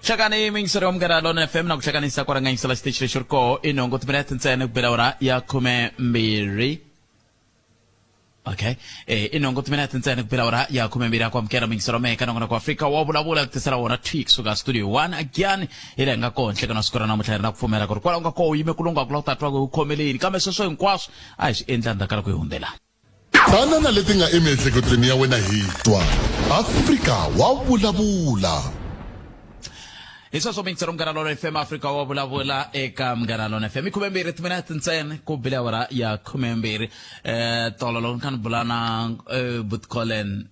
Hlakani miyingiseri wa Munghana Lona FM na ku hlanganisa kwala nga yingisela xitichi lexi ri koho i nhungu timinete ntsena ku bela awara ya 12. Okay, i nhungu timinete ntsena ku bela awara ya 12. Ku amukela muyingiseri wa mehe ka nongonoko wa Afrika wa vulavula ku tisela wona thwi kusuka studio 1 again hi laha hi nga koho nhlekani wa siku ra namuntlha. Hi ri na ku pfumela ku ri kwalaho nga koho u yime ku lungha ku la ku ta twa ku hi khomeleni, kambe sweswo hinkwaswo a hi swi endli endzhaku ka loko hi hundzela. Tana na leti nga emiehleketweni ya wena hi twa. Afrika wa vulavula. Hi sweswo miyingiselo Munghana Lona FM, Afrika wa vulavula eka Munghana Lona FM. I 12 timinete ntsena ku bile awara ya 12. Tolo loko ni kha ni bula na Butcolen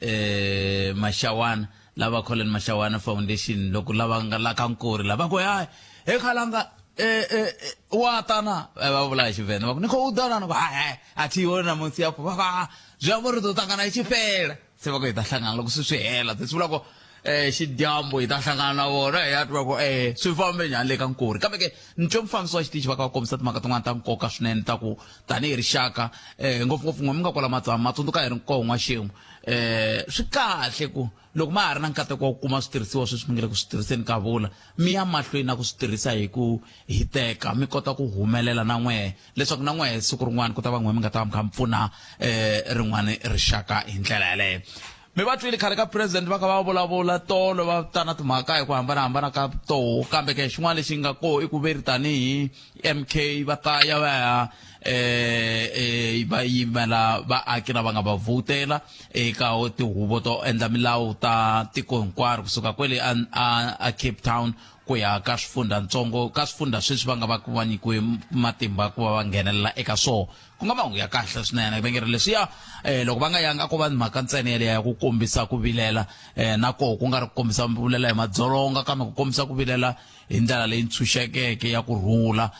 Mashawana, lava Colin Mashawana Foundation, loko lava nga la ka Nkuri lava ku hayi he khalanga wa ta na va vula hi Xivenda va ku ni khou ḓa na ni ku hayi hayi a thi yona namunsi ya va va zwi amba ri ḓo ṱangana i tshi fhela se va ku hi ta hlangana loko swi swi hela se swi vula ku xidyambu hi ta hlangana na vona hi ya twa ku swi fambe njhani le ka Nkuri. Kambe ke ni twe mufambisi wa xitichi va kha va kombisa timhaka tin'wana ta nkoka swinene ta ku tanihi rixaka, ngopfungopfu n'we mi nga kwala Matsama ma tsundzuka hi ri nkoho n'waxemu, swi kahle ku loko ma ha ri na nkateko wa ku kuma switirhisiwa sweswi mi nga le ku swi tirhiseni ka vula, mi ya mahlweni na ku swi tirhisa hi ku hiteka, mi kota ku humelela na n'wehe, leswaku na n'wehe siku rin'wana ku ta va n'wehe mi nga ta va mi kha mi pfuna rin'wana rixaka hi ndlela yaleyo. Mi va twile khale ka president va kha va vulavula tolo, va ta na timhaka hi ku hambanahambana ka toho, kambe ke xin'wana lexi nga koho i ku ve ri tanihi MK va ta ya va ya va yimela vaaki lava nga va vhotela eka tihuvo to endla milawu ta tiko hinkwaro kusuka kwele a Cape Town ku ya ka swifundzantsongo, ka swifundza sweswi va nga va va nyikiwe matimba ku va va nghenelela eka swoho, ku nga mahungu ya kahle swinene. Va nge ri leswiya loko va nga yanga ko va mhaka ntsena yeleyo ya ku kombisa ku vilela, na koho ku nga ri ku kombisa ku vilela hi madzolonga, kambe ku kombisa ku vilela hi ndlela leyi ntshunxekeke ya ku rhula,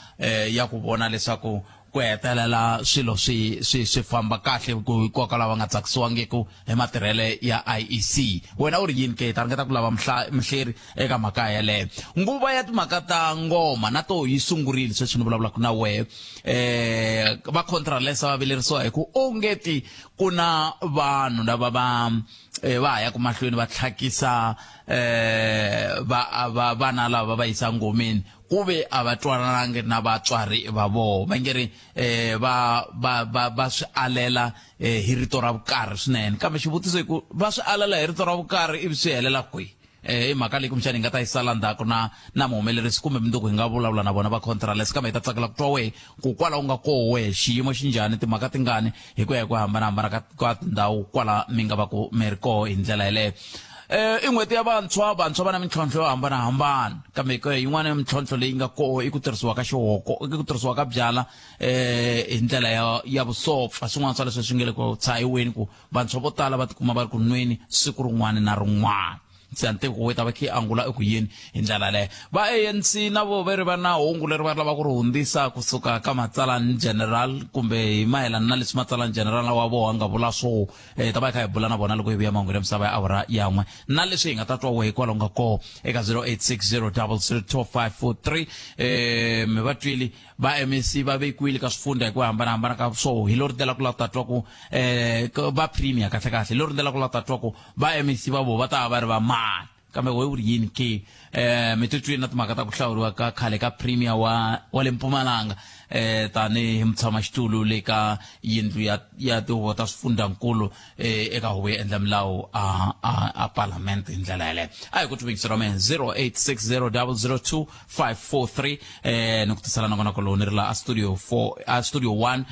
ya ku vona leswaku ku hetelela swilo swi swi swi famba kahle ku hikokwalaho va nga tsakisiwangiki hi matirhele ya IEC. Wena u ri yini ke? Hi ta ringeta ku lava muhleri eka mhaka yeleyo. Nguva ya timhaka ta ngoma na to yi sungurile sweswi ni vulavulaka na wehe. Va Contralesa va vilerisiwa hi ku ongeti ku na vanhu lava va va ha yaka mahlweni va tlhakisa va va vana lava va yisa ngomeni, ku ve a va twananangi na vatswari va vona. Va nge ri va va va va swi alela hi rito ra vukarhi swinene, kambe xivutiso i ku va swi alela hi rito ra vukarhi ivi swi helela kwihi? I mhaka leyi kumbexana hi nga ta yi sala ndzhaku na na muhumelerisi kumbe mundzuku hi nga vulavula na vona va Contraless, kambe hi ta tsakela ku twa wehe ku kwala u nga koho wehe xiyimo xi njhani, timhaka tingani hi ku ya hi ku hambanahambana ka ka tindhawu kwala mi nga va ku mi ri koho hi ndlela yeleyo. I n'hweti ya vantshwa, vantshwa va na mintlhontlho yo hambanahambana, kambe ke yin'wana ya mintlhontlho leyi nga koho i ku tirhisiwa ka xihoko, i ku tirhisiwa ka byala hi ndlela ya ya vusopfa. Swin'wana swa leswi swi nge le ku tshahiweni ku vantshwa vo tala va tikuma va ri ku nweni siku rin'wana na rin'wana. Se a ni tivi ku we ta va khe yi angula eku yini hi ndlela yaleyo. Va ANC na vo ve ri va na hungu leri va lavaka ku ri hundzisa kusuka ka matsalani general kumbe hi mayelana na leswi matsalani general wa voho a nga vula swoho. Hi ta va hi kha hi bula na vona loko hi vuya mahungu ya misava ya awara ya n'we, na leswi hi nga ta twa wehe kwalaho nga koho eka 0860002543. Mi va twile va MEC va vekiwile ka swifundha hi ku hambanahambana ka swoho, hi lo rindzela ku lava ku ta twa ku va premier kahle kahle, hi lo rindzela ku lava ku ta twa ku va MEC va voho va ta va va ri va mani. Kambe we u ri yini ke? Mi twi na timhaka ta ku hlawuriwa ka khale ka premier wa wa le Mpumalanga tanihi mutshamaxitulu le ka yindlu ya ya tihuvo ta swifundzhankulu eka huvo yo endla milawu a a a parliament hi ndlela yaleyo. A hi ku twi ra mehe 0860002543 ni ku tisela nongonoko lowu ni ri la a studio 4 a studio 1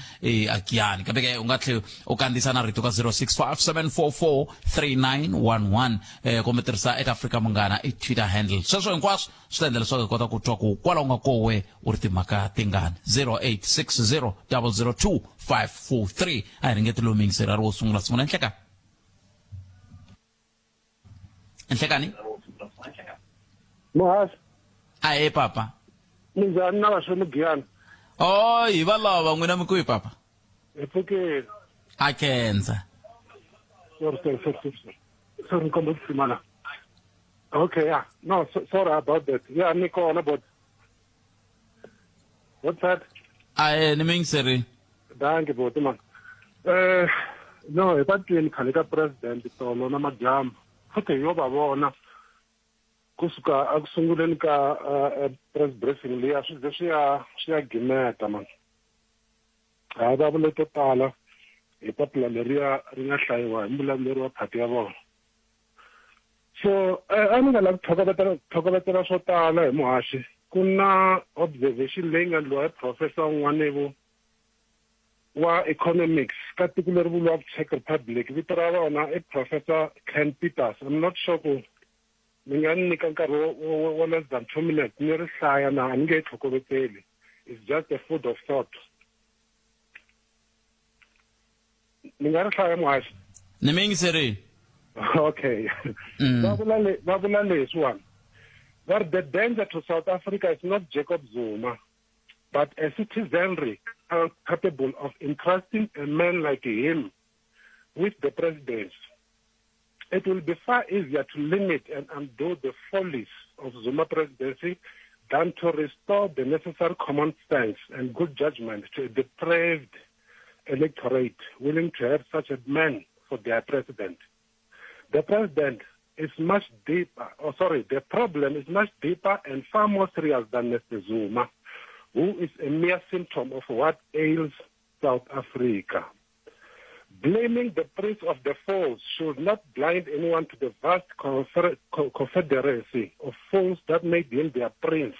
a Giyani, kambe ke u nga tlhe u kandziyisa na rito ka 0657443911 kumbe tirhisa eka Afrika Munghana i Twitter handle. Sweswo hinkwaswo swi ta endla leswaku hi kota ku twa ku kwala u nga kowe u ri timhaka tingani. 0860002543 a hi ringeti lowu miyingiseri a ri wo sungula sungula. Nhlekani, nhlekani. Muhasha. Ahe papa. Minjhani na vaxo Mugiyani? Oh, hi va lava n'wina mi kwihi papa? Hi pfukile. A khensa. Sorry, sorry, sorry, sorry. Sorry, ni komba ku tshimana. Okay, yeah. No, so, sorry about that. Yeah, ni kona but What's that? Ahe, ni miyingiseri. Dankie boti man. No, hi va twini khale ka president tolo na madyambu. Futhi hi yo va vona. Kusuka eku sunguleni ka press briefing liya swi ze swi ya swi ya gimeta man. Hayi va vule to tala hi papila leriya ri nga hlayiwa hi mbulavuleri wa phati ya vona. So a ni nga lavi ku tlhokovetsela tlhokovetsela swo tala hi muhaxi. Ku na observation leyi nga endliwa hi professor un'wana wa economics ka tiko leri vuriwaka Czech Republic vito ra vona i Professor Ken Peters. I'm not sure ku mi nga ni nyika nkarhi wo wo less than 2 minutes ni ri hlaya na a ni nge yi tlhokovetseli. It's just a food of thought. Ni nga ri hlaya muhaxi? Ni mi yingiserile. Okay. Va vula le va vula leswiwani. Va ri the danger to South Africa is not Jacob Zuma but a citizenry capable of entrusting a man like him with the presidency. It will be far easier to limit and undo the follies of Zuma presidency than to restore the necessary common sense and good judgment to a depraved electorate willing to have such a man for their president. The president is much deeper, oh sorry, the problem is much deeper and far more serious than Mr. Zuma, who is a mere symptom of what ails South Africa. Blaming the prince of the fools should not blind anyone to the vast confederacy of fools that made him their prince.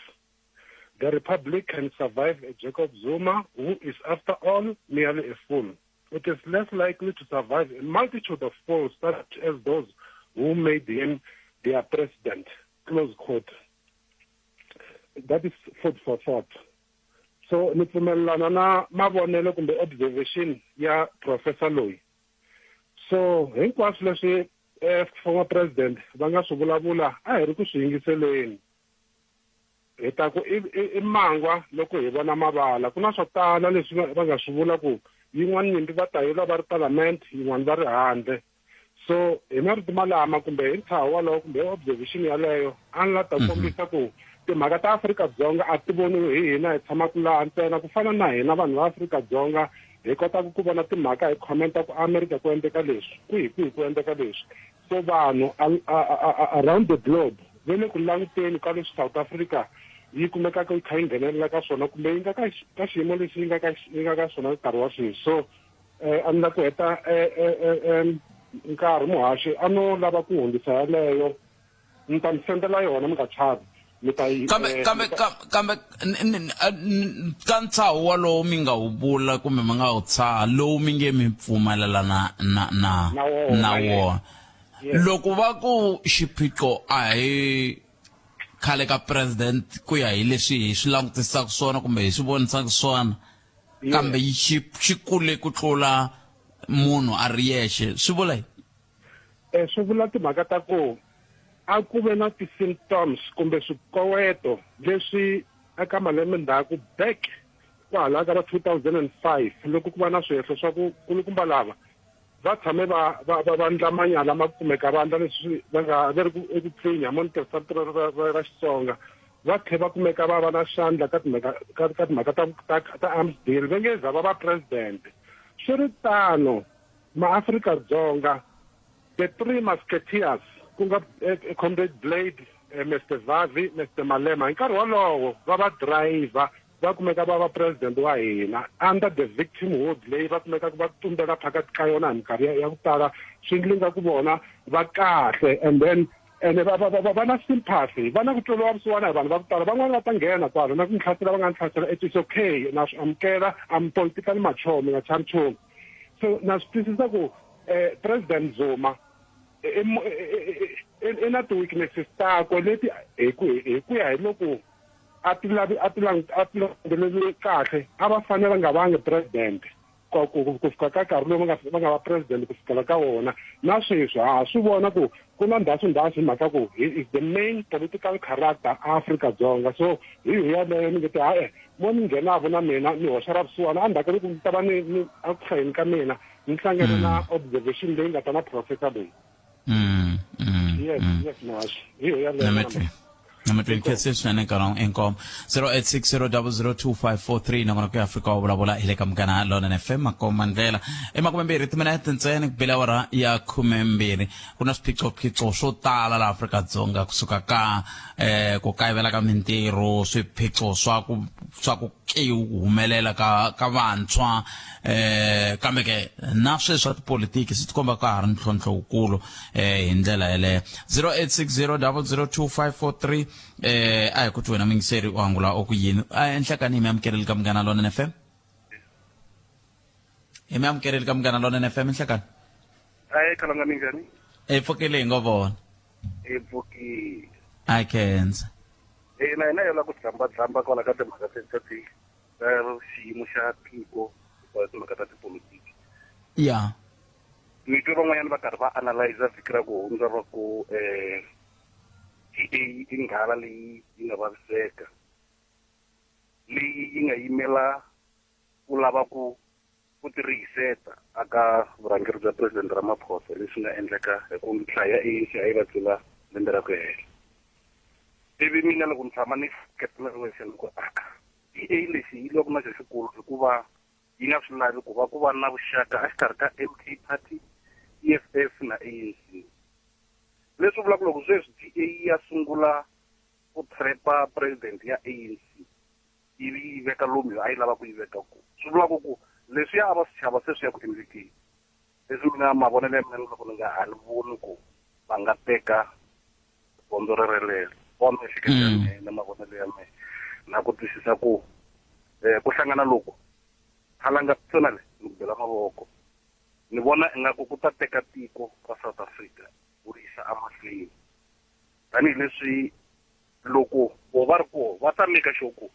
The republic can survive a Jacob Zuma, who is, after all, merely a fool. It is less likely to survive a multitude of fools such as those who made him their president. Close quote. That is food for thought. So ni pfumelelana na mavonelo kumbe observation ya professor loyi. So hinkwaswo leswi former president va nga swi vulavula a hi ri ku swi yingiseleni. Hi ta ku i i i mangwa loko hi vona mavala. Ku na swo tala leswi va va nga swi vula ku yin'wana nyimpi va ta yi lwa va ri parliament yin'wana va ri handle. So hi marito malama kumbe hi ntshaho walowo kumbe hi observation yaleyo a ni la ta kombisa ku timhaka ta Afrika-Dzonga a ti voniwi hi hina hi tshamaka laha ntsena ku fana na hina vanhu va Afrika-Dzonga hi kotaka ku vona timhaka hi commenta ku America ku endleka leswi kwihi kwihi ku endleka leswi. So vanhu around the globe va le ku languteni ka leswi South Africa yi kumekaka yi kha yi nghenelela ka swona kumbe yi nga ka ka xiyimo lexi yi nga ka yi nga ka swona nkarhi wa sweswi. So a ni la ku heta nkarhi muhaxi a no lava ku hundzisa yaleyo ni ta mi sendela yona mi nga chavi mi ta yi Kambe kambe kambe ka ntshaho walowo mi nga wu vula kumbe mi nga wu tshaha lowu mi nge mi pfumelelana na na na wona loko va ku xiphiqo a hi khale ka president ku ya hi leswi hi swi langutisaka swona kumbe hi swi vonisaka swona kambe xi xi kule ku tlula munhu a ri yexe swi vula yini? Swi vula timhaka ta ku a ku ve na ti-symptoms kumbe swikoweto leswi eka malembe ndzhaku back kwahala ka va 2005 loko ku va na swihehlo swa ku kulukumba lava va tshame va va va va ndla manyala ma kumeka va ndla leswi va nga ve ri ku eku pfinya mo ni tirhisa rito ra ra ra Xitsonga va tlhe va kumeka va va na xandla ka timhaka ka ka timhaka ta ta ta arms deal va nge za va va president swi ri tano maAfrika-Dzonga the three musketeers ku nga comrade Blade Mister Vavi Mister Malema hi nkarhi wolowo va va driver va kumeka va va president wa hina under the victimhood leyi va kumekaka va tumbela phakathi ka yona hi minkarhi ya ku tala swi endli nga ku vona va kahle and then ene va va va va na sympathy va na ku tweliwa vusiwana hi vanhu va ku tala van'wani va ta nghena kwala na ku ni hlasela va nga ni hlasela it is okay na swi amukela I'm politically mature mi nga chavi nchumu so na swi twisisa ku president Zuma i na ti-weaknesses takwe leti hi ku hi ku ya hi loko a ti lavi a ti a ti landzeleriwe kahle a va fanele va nga vangi president ku ku fika ka nkarhi lowu va nga va nga va president ku fikela ka wona na sweswi ha swi vona ku ku na ndhasu-ndhasu hi mhaka ku he is the main political character Afrika-Dzonga so hi yo yaleyo ni nge te hae mo ni nghenavo na mina ni hoxa ra vusiwana endzhaku ka loko ni ta va ni ni eku hlayeni ka mina ni hlangane na observation leyi nga ta na professor leyi. Yes, yes, muhaxi hi yo yaleyo. Namatweni khense swinene nkarhi inkomo 0860002543 nakona ku ya Afrika wa vulavula hi le ka Munghana Lonene FM makomba ndlela i makumembirhi timinete ntsena ku bela awara ya khumembirhi. Ku na swiphiqophiqo swo tala laha Afrika-Dzonga kusuka ka ku kayivela ka mintirho, swiphiqo swa ku swa ku ku humelela ka ka vantshwa kambe ke na sweswi swa tipolitiki swi tikomba ka ha ri ntlhontlho wukulu hi ndlela yeleyo. 0860002543 a hi ku twi wena muyingiseri u angula u ku yini enhlekani hi mi amukeleli ka Munghana Lonene FM. Hi mi amukeleli ka Munghana Lonene FM nhlekani. Ayi Khalanga minjhani? Hi pfukile hi ngo vona. Hi pfukile. A khensa. Eh na hina yo la ku dlamba dlamba kwala ka timhaka ta ta ti ta xiyimo xa tiko kwala timhaka ta tipolitiki. Ya. Ni twe van'wanyana va karhi va analyze vhiki ra ku hundza va ku eh DA i nghala leyi yi nga vaviseka leyi yi nga yimela ku lava ku ku tirihiseta aka vurhangeri bya President Ramaphosa leswi nga endleka hi ku nhlayo ya ANC a yi va tlula lembe ra ku hela. Ivi mina loko ni tshama ni hleketela wexe ni ku a-a DA lexi yi lwaka na xo xikulu hikuva yi nga swi lavi ku va ku va na vuxaka exikarhi ka MK Party, EFF na ANC. Leswi vulaka loko sweswi DA yi ya sungula ku trap-a president ya ANC ivi yi veka lomu yo a yi lava ku yi veka kona. Swi vula ku ku leswiya a va swi chava se swi ya ku endlekeni. Leswi mina mavonelo ya mina ni loko ni nga ha ni voni ku va nga teka gondzo rerelero. Wa miehleketo ya mehe na mavonelo ya mehe na ku twisisa ku ku hlangana loku Khalanga personally ni ku bela mavoko. Ni vona ingaku ku ta teka tiko ra South Africa ku ri yisa emahlweni. Tanihileswi loko vo va ri koho va ta make sure ku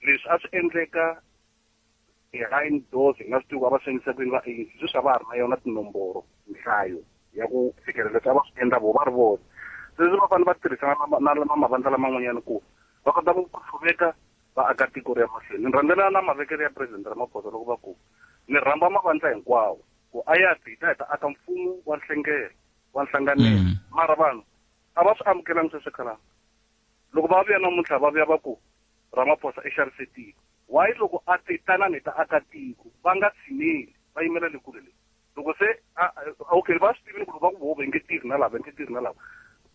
leswi a swi endleka behind doors hi nga swi tivi ku a va swi endlisa ku yini va ANC sweswi a va ha ri na yona tinomboro nhlayo ya ku fikelela leswi a va swi endla vo va ri vona. Sweswi va fanele va tirhisana na na mavandla laman'wanyana ku va kota ku hluveka va aka tiko ri ya mahlweni. Ni rhandzela na mavekelo ya President Ramaphosa loko va ku ni rhamba mavandla hinkwawo ku a ya ti hi ta hi ta aka mfumo wa nhlengelo wa nhlanganelo mara vanhu a va swi amukelangi sweswo khalanga. Loko va vuya namuntlha va vuya va ku Ramaphosa i xavise tiko. Why loko a te tanani hi ta aka tiko va nga tshineli va yimela le kule le. Loko se a okay va swi tivini ku loko va ku voho va nge tirhi na lava va nge tirhi na lava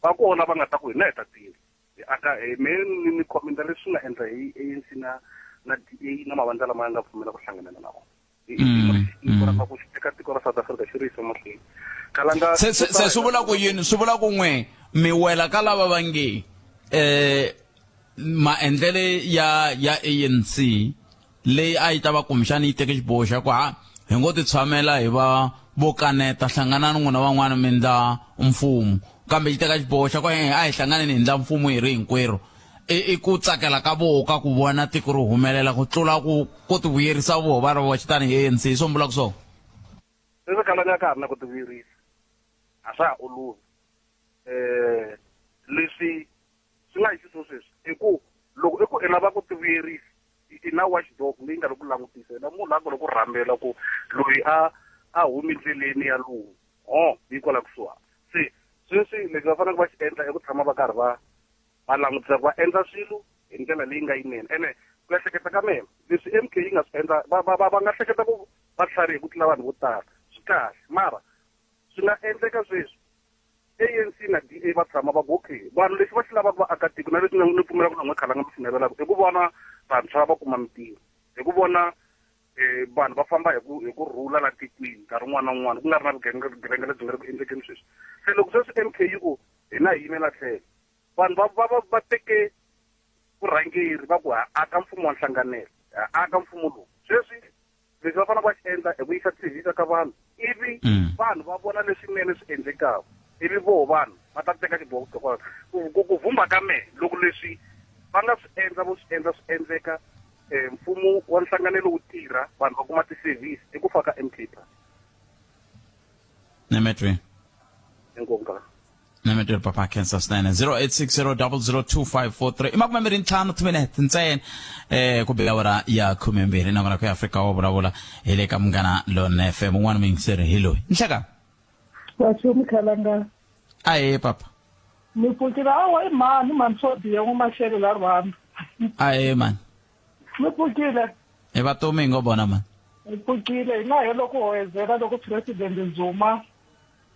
va kona va nga ta ku hina hi ta tirha hi aka hi me ni ni commenta leswi nga endla hi ANC na na DA na mavandla lama ya nga pfumela ku hlanganela na vona. Mm, mm. ku xi teka tiko ra South Africa xi ri yisa mahlweni kalanga se se se swi vula ku yini swi vula ku n'we mi wela ka lava va nge eh maendlele ya ya ANC leyi a yi ta va kumbexana yi teke xiboho xa ku ha hi ngo ti tshamela hi va vo kaneta hlanganani n'wina van'wana mi ndla mfumo kambe yi teka xiboho xa ku e a hi hlanganeni hi ndla mfumo hi ri hinkwerhu i i ku tsakela ka voho ka ku vona tiko ri humelela ku tlula ku ku ti vuyerisa voho va ri voxe tanihi ANC hi swo vulaka swona. Sweswi khalanga ka ha ri na ku tivuyerisa a swa ha olovi um leswi swi nga hi xiswo sweswi i ku loko i ku i lava ku tivuyerisa i na watchdog leyi nga le ku langutisa yena munhu a nga le ku rhambela ku loyi a a humi ndleleni ya lowu ho yi kwala kusuhani se sweswi lexi va faneleke va xi endla i ku tshama va karhi va va langutisa ku va endla swilo hi ndlela leyi nga yinene ene ku ehleketa ka mehe leswi M_K yi nga swi endla va va va va nga hleketa ku va tlharihe ku tlula vanhu vo tala swi kahle mara swi nga endleka sweswi A_N_C na D_A va tshama va ku okay vanhu lexi va xi lavaka vaakatiko na leswi ni pfumelaka na n'we khalanga mi swi navelaka i ku vona vantshwa va kuma mintirho hi ku vona um vanhu va famba hi ku hi ku rhula la tikweni nkarhi wun'wana na wun'wana ku nga ri na vugevenga lebyi nga ri ku endlekeni sweswi se loko sweswi M_K yi ku hina hi yimela tlhelo vanhu va va va va teke vurhangeri va ku ha aka mfumo wa nhlanganelo ha aka mfumo lowu sweswi leswi va fanele va xi endla i ku yisa tivhisa ka vanhu ivi mm. vanhu va vona leswinene swi endlekaka ivi voho vanhu va ta teka xiboho ku kwalaho ku ku vhumba ka mehe loko leswi va nga swi endla vo swi endla swi endleka um mfumo wa nhlanganelo wu tirha vanhu va kuma ti-service i ku fa ka M K party Nemetwe. Inkomu ka. Nemetwe papa khensa swinene 0860002543 i makume ntlhanu timinete ntsena eh ku bela awara ya 12 nakona ku ya Afrika wa vulavula hi le ka Munghana Lone FM un'wana muyingiseri hi loyi nhleka Washo Mkhalanga ahe papa. Mi pfukile awa i mhani mhani swo biha n'wamaxele la Rwanda. Ahe mani. Mi pfukile. Hi vatomi hi ngo vona mani. Mi pfukile hina hi loko hoyezela loko president Zuma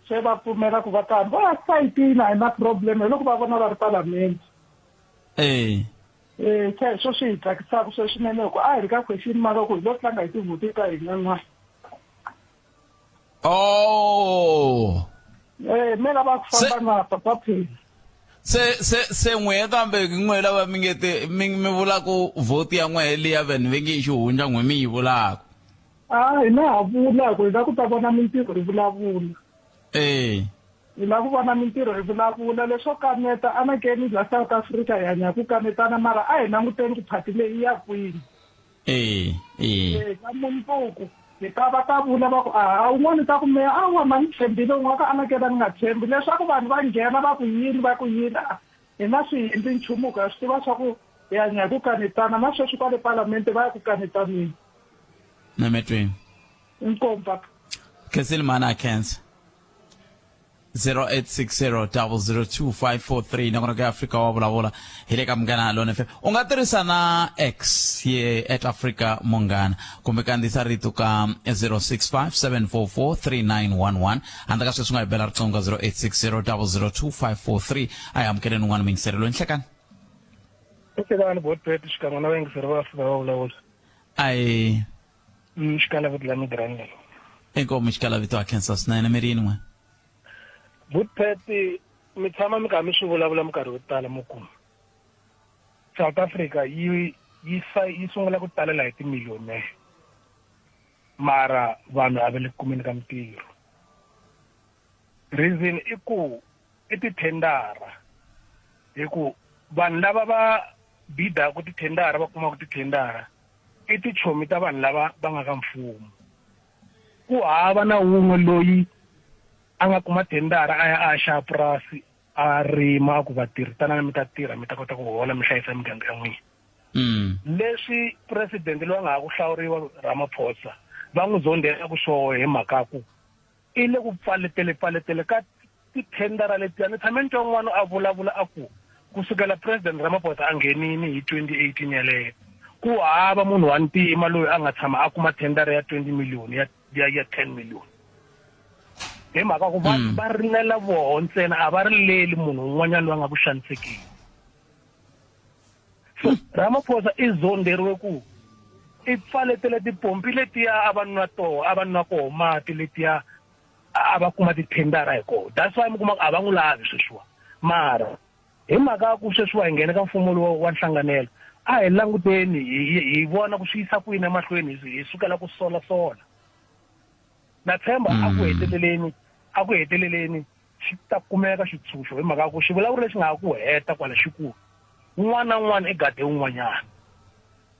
se va pfumela ku va ta va sayitini a hi na problem hi loko va vona va ri palamende. Eh. Eh, se hi swo swi hi tsakisaka sweswinene hi ku a hi ri ka question mark ku hi lo tlanga hi tivhuti ta hina na. Oh. Eh, me lava ku famba na papa phela. Se se se n'we kambe n'we lava mi nge te mi mi vula ku vote ya n'we liya vanhu ve nge i xihundla n'we mi yi vulaka. Ah, hina ha vula ku hi lava ku ta vona mintirho hi vulavula. Eh. Hi lava ku vona mintirho hi vulavula leswo kaneta anakeni la South Africa hi hanya ku kanetana mara a hi languteni ku phati leyi ya kwini. Eh, eh. Eh, ka mundzuku hi ta va ta vula va ku a un'wana ta ku meya awa ma ni tshembile un'wana ka anakela ni nga tshembi leswaku vanhu va nghena va ku yini va ku yini hi nga swi endli nchumu ku ya swi tiva swa ku hi hanya hi ku kanetana na sweswi kwale palamente va ya ku kanetaneni nametweni inkomu papa khensile mhani a khensa 0860002543 nakona ka Afrika wa vulavula hi le ka Munghana Lona FM u nga tirhisa na X ye at Africa Munghana kumbe kandziyisa rito ka 0657443911 handle ka sweswi nga hi bela riqingho ka 0860002543 a hi amukeleni un'wana muyingiseri loyi nhlekani Nhlekani botpet xikan'we na vayingiseri va Afrika va vulavula ayi Xikala vito la Midrand. Inkomu xikala vito a khensa swinene mi ri yini n'we? Butpet mi tshama mi karhi mi swi vulavula minkarhi yo tala mo ku South Africa yi yi yi sungula ku talela hi timillionaire mara vanhu a va le kumeni ka mintirho reason i ku i tithendara hi ku vanhu lava va bidaku tithendara va kumaka tithendara i tichomi ta vanhu lava va nga ka mfumo ku hava na wun'we loyi a nga kuma thendara a ya a ya xava purasi a rima a ku vatirhi tanani mi ta tirha mi ta kota ku hola mi hlayisa miganga ya n'wina leswi president loyi a nga ha ku hlawuriwa Ramaphosa va n'wi zondhela ku swoho hi mhaka ku i le ku pfaletele pfaletele ka tithendara letiya ni tshame ni twa un'wana a vulavula a ku kusukela president Ramaphosa a nghenini hi 2018 yaleyo ku hava munhu wa ntima loyi a nga tshama a kuma thendara ya 20 million ya ya ya 10 million hi mhaka ku va va rilela voho ntsena a va rileli munhu un'wanyana loyi a nga ku xanisekeni so Ramaphosa i zonderiwe ku i pfaletele tipompi letiya a va nwa toho a va nwa koho mati letiya a va kuma tithendara hi koho that's why mi kuma ku a va n'wi lavi sweswiwa mara hi mhaka ya ku sweswiwa hi nghene ka mfumo lowu wa nhlanganelo a hi languteni hi vona ku swi yisa kwini emahlweni hi sukela ku sola sola na tshemba a ku heteleleni a ku heteleleni xi ta kumeka xitshunxo hi mhaka ya ku xivulavuri lexi nga ha ku heta kwala xi ku un'wana na un'wana i gade un'wanyana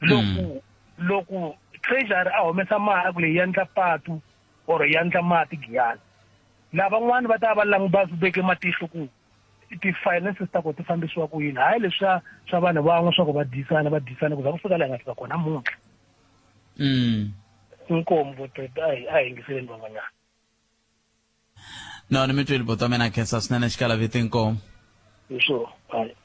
loko loko treasury a humesa mali a ku leyi ya ndla patu or ya ndla mati giyani lavan'wana va ta va va veke matihlo ku ti-finances ta kona ti fambisiwa ku yini hayi leswiya swa vanhu van'we swa ku va dyisana va dyisana ku za ku fika laha hi nga fika kona namuntlha inkomu votete a hi a hi yingiseleni van'wanyana no ni mi twile buti wa mina khensa swinene xikalavito inkomu hi swo hayi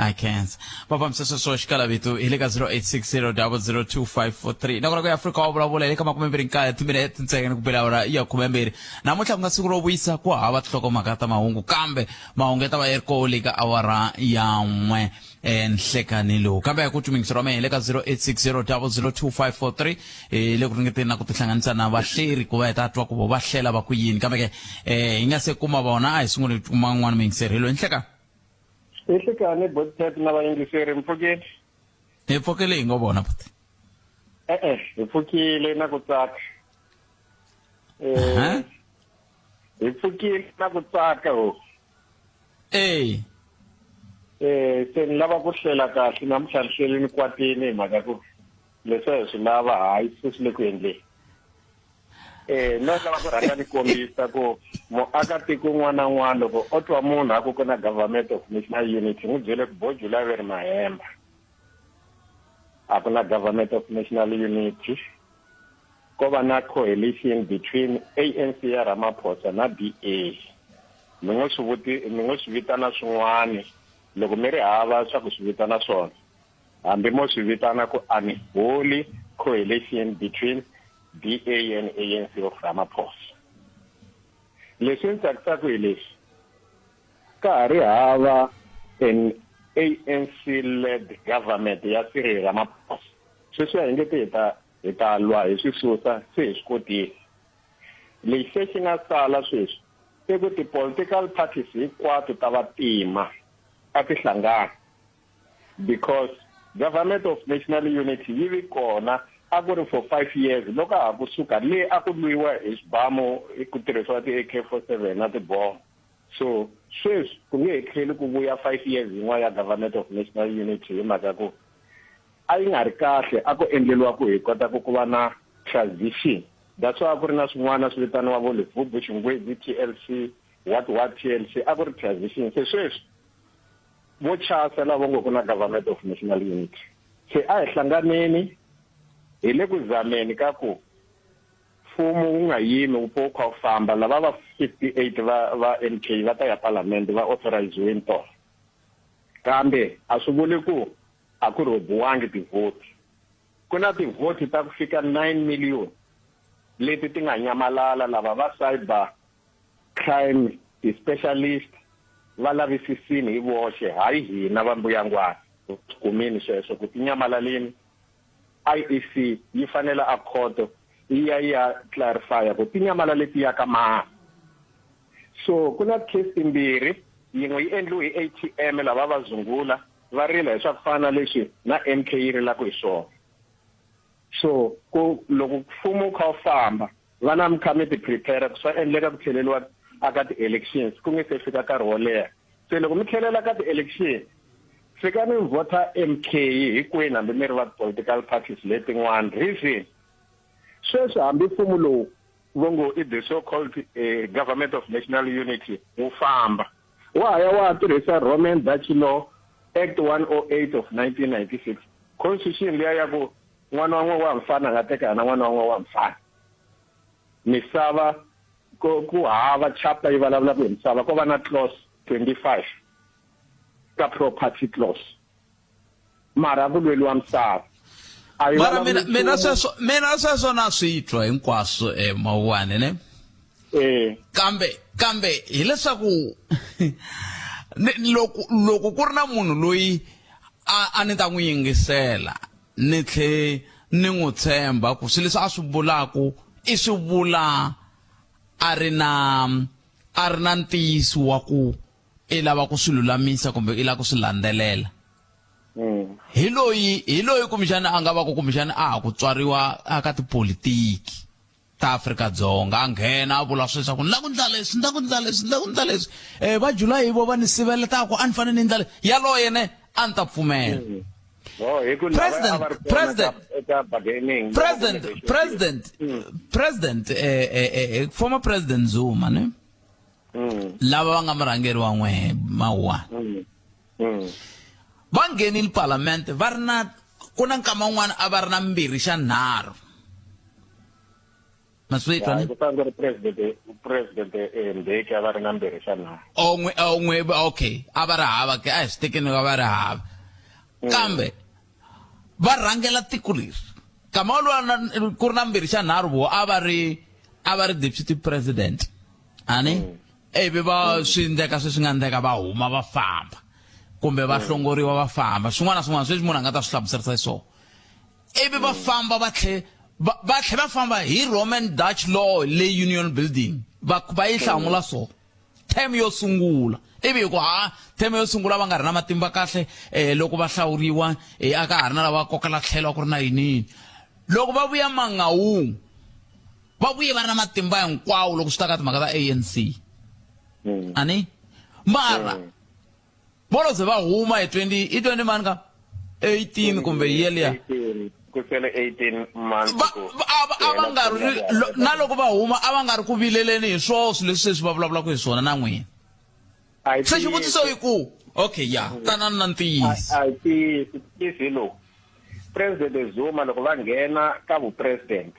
I can't. Papa mseswo xikalavito hi le ka 0860002543 nakona ku ya Afrika wa vulavula hi le ka makumembirhi nkaye timinete ntsena ku bela awara ya khumembirhi namuntlha ku nga siku ro wisa ku hava tinhlokomhaka ta mahungu kambe mahungu ya ta va yi ri koho le ka awara ya n'we enhlekani lowu kambe ku twi ra mehe hi le ka 0860002543 hi le ku ringeteni na ku tihlanganisa na vahleri ku va hi ta twa ku vo va hlela va ku yini kambe ke hi nga se kuma vona a hi sunguli ku kuma n'wana muyingiseri hi loyi nhlekani Nhlekani Botpet na vayingiseri mi pfukile hi pfukile hi ngo vona buti e-e hi pfukile na ku tsaka eh hi pfukile na ku tsaka ho eh eh se ni lava ku hlela kahle namuntlha ni hlele ni kwatini hi mhaka ku leswi a hi swi lava hayi se swi le ku endleni eh no lava ku rhanga ni kombisa ku muakatiko un'wana na un'wana loko o twa munhu a ku ku na government of national unity n'wi byele ku bo July ve ri mahemba a ku na government of national unity ko va na coalition between ANC ya Ramaphosa na DA. Mi ngo swi vuti mi ngo swi vitana swin'wani loko mi ri hava swa ku swi vitana swona. Hambi mo swi vitana ku unholy coalition between DA and ANC of Ramaphosa. Leswi ni tsakisaka hi leswi, ka ha ri hava an ANC led government ya Cyril Ramaphosa. Sweswiya hi nge te hi ta hi ta lwa hi swi susa se hi swi kotile. Lexi se xi nga sala sweswi i ku ti-political parties hinkwato ta vantima a ti hlangani because government of national unity yi vi kona a ku ri for 5 years loko a ha ku suka le a ku lwiwa hi swibamu ku tirhisiwa ti-AK-47 na tibomo. So sweswi ku nge he tlheli ku vuya 5 years yin'wana ya government of national unity hi mhaka ku a yi nga ri kahle a ku endleriwa ku hi kota ku ku va na transition. That's why a ku ri na swin'wana swi vitaniwa vo Levubu, Xingwedzi, TLC, what what TLC a ku ri transition. Se sweswi vo chasa lava ngo ku na government of national unity. Se a hi hlanganeni hi le ku zameni ka ku mfumo wu nga yimi wu pfa wu kha wu famba. Lava va 58 va va MK va ta ya palamende va authoriziweni tona, kambe a swi vuli ku a ku rhobiwangi tivhoti. Ku na tivhoti ta ku fika 9 million leti ti nga nyamalala. Lava va cyber crime ti-specialist va lavisisini hi voxe, hayi hina va mbuyangwana. Swi kumini sweswo ku ti nyamalalini. IEC yi fanele a khoto yi ya yi ya clarify ku ti nyamala leti ya ka mani. So ku na case timbirhi, yin'we yi endliwe hi ATM lava va zungula va rila hi swa ku fana na leswi na MK yi rilaka hi swona. So ku loko mfumo wu kha wu famba va na mi kha mi ti prepare ku swa endleka ku tlheleriwa aka ti-elections ku nge se fika nkarhi wo leha. Se loko mi tlhelela ka ti-election fika mi vhota MK hinkwenu hambi mi ri va political parties letin'wana. Reason sweswi hambi mfumo lowu vo ngo i the so called government of national unity wu famba wa ha ya wa ha tirhisa Roman Dutch Law Act 108 of 1996, constitution liya ya ku n'wana wa n'we wa mfana a nga teka na n'wana wa n'we wa mfana. Misava ku ku hava chapter yi vulavulaka hi misava, ko va na clause 25 ka property clause, mara a ku lweliwa misava. A yi Mara mina vulavuli mina nchumu. Sweswo mina sweswo na swi twa hinkwaswo mawuwani ne. Kambe hileswaku loko loko ku ri na munhu loyi a ni ta n'wi yingisela ni tlhe ni n'wi tshemba ku swilo leswi a swi vulaku i swi vula a ri na ntiyiso wa ku i lava ku swi lulamisa kumbe i lava ku swi landzelela, hi loyi kumbexana a nga va ku kumbexana a ha ku tswariwa aka tipolitiki ta Afrika-Dzonga, a nghena a vula sweswaku ni la ku ndla leswi, ni la ku ndla leswi, ni la ku ndla leswi, va July vo va ni siveletaku a ni fanele ni ndla leswi, yaloye ne a ni ta pfumela. Oh, hi ku lava President, a va ri kona President. Eka bargaining. President, former President Zuma ne, lava va nga murhangeri wa n'wehe Mawuwani, va nghenile palamende va ri na ku na nkama wun'wana a va ri na mbirhi xa nharhu, ma swi twa Ya, ni? ku fanele ku ri president Mbeki a va ri na mbirhi xa nharhu. On'we on'we, okay, a va ri hava ke, a hi swi tekeni va ri hava, kambe va rhangela tiko leri kama woluwa ku ri na mbirhi xa nharhu, vo a va ri deputy president ani, ivi va swi endleka sweswi nga endleka va huma va famba kumbe va hlongoriwa va famba, swin'wana na swin'wana sweswi munhu a nga ta swi hlamuserisa swona, ivi va famba va tlhe va famba hi Roman Dutch Law le Union Building, va yi hlamula so term yo sungula, ivi hi ku ha term yo sungula va nga ri na matimba kahle, loko va hlawuriwa, a ka ha ri na lava kokela tlhelo, a ku ri na yinini. Loko va vuya Mangaung va vuye va ri na matimba hinkwawo loko swi ta ka timhaka ta ANC ani, mara volo ze va huma hi 20 i 20 mani ka 18 kumbe yeliya. 18, ku sele 18 months. A va nga ri na loko va huma a va nga ri ku vileleni hi swoho swilo leswi sweswi va vulavulaka hi swona na n'wina. A hi Se xivutiso i ku okay, ya tanani na ntiyiso. A hi tiyisi tiyisi hi lowu President Zuma loko va nghena ka vupresident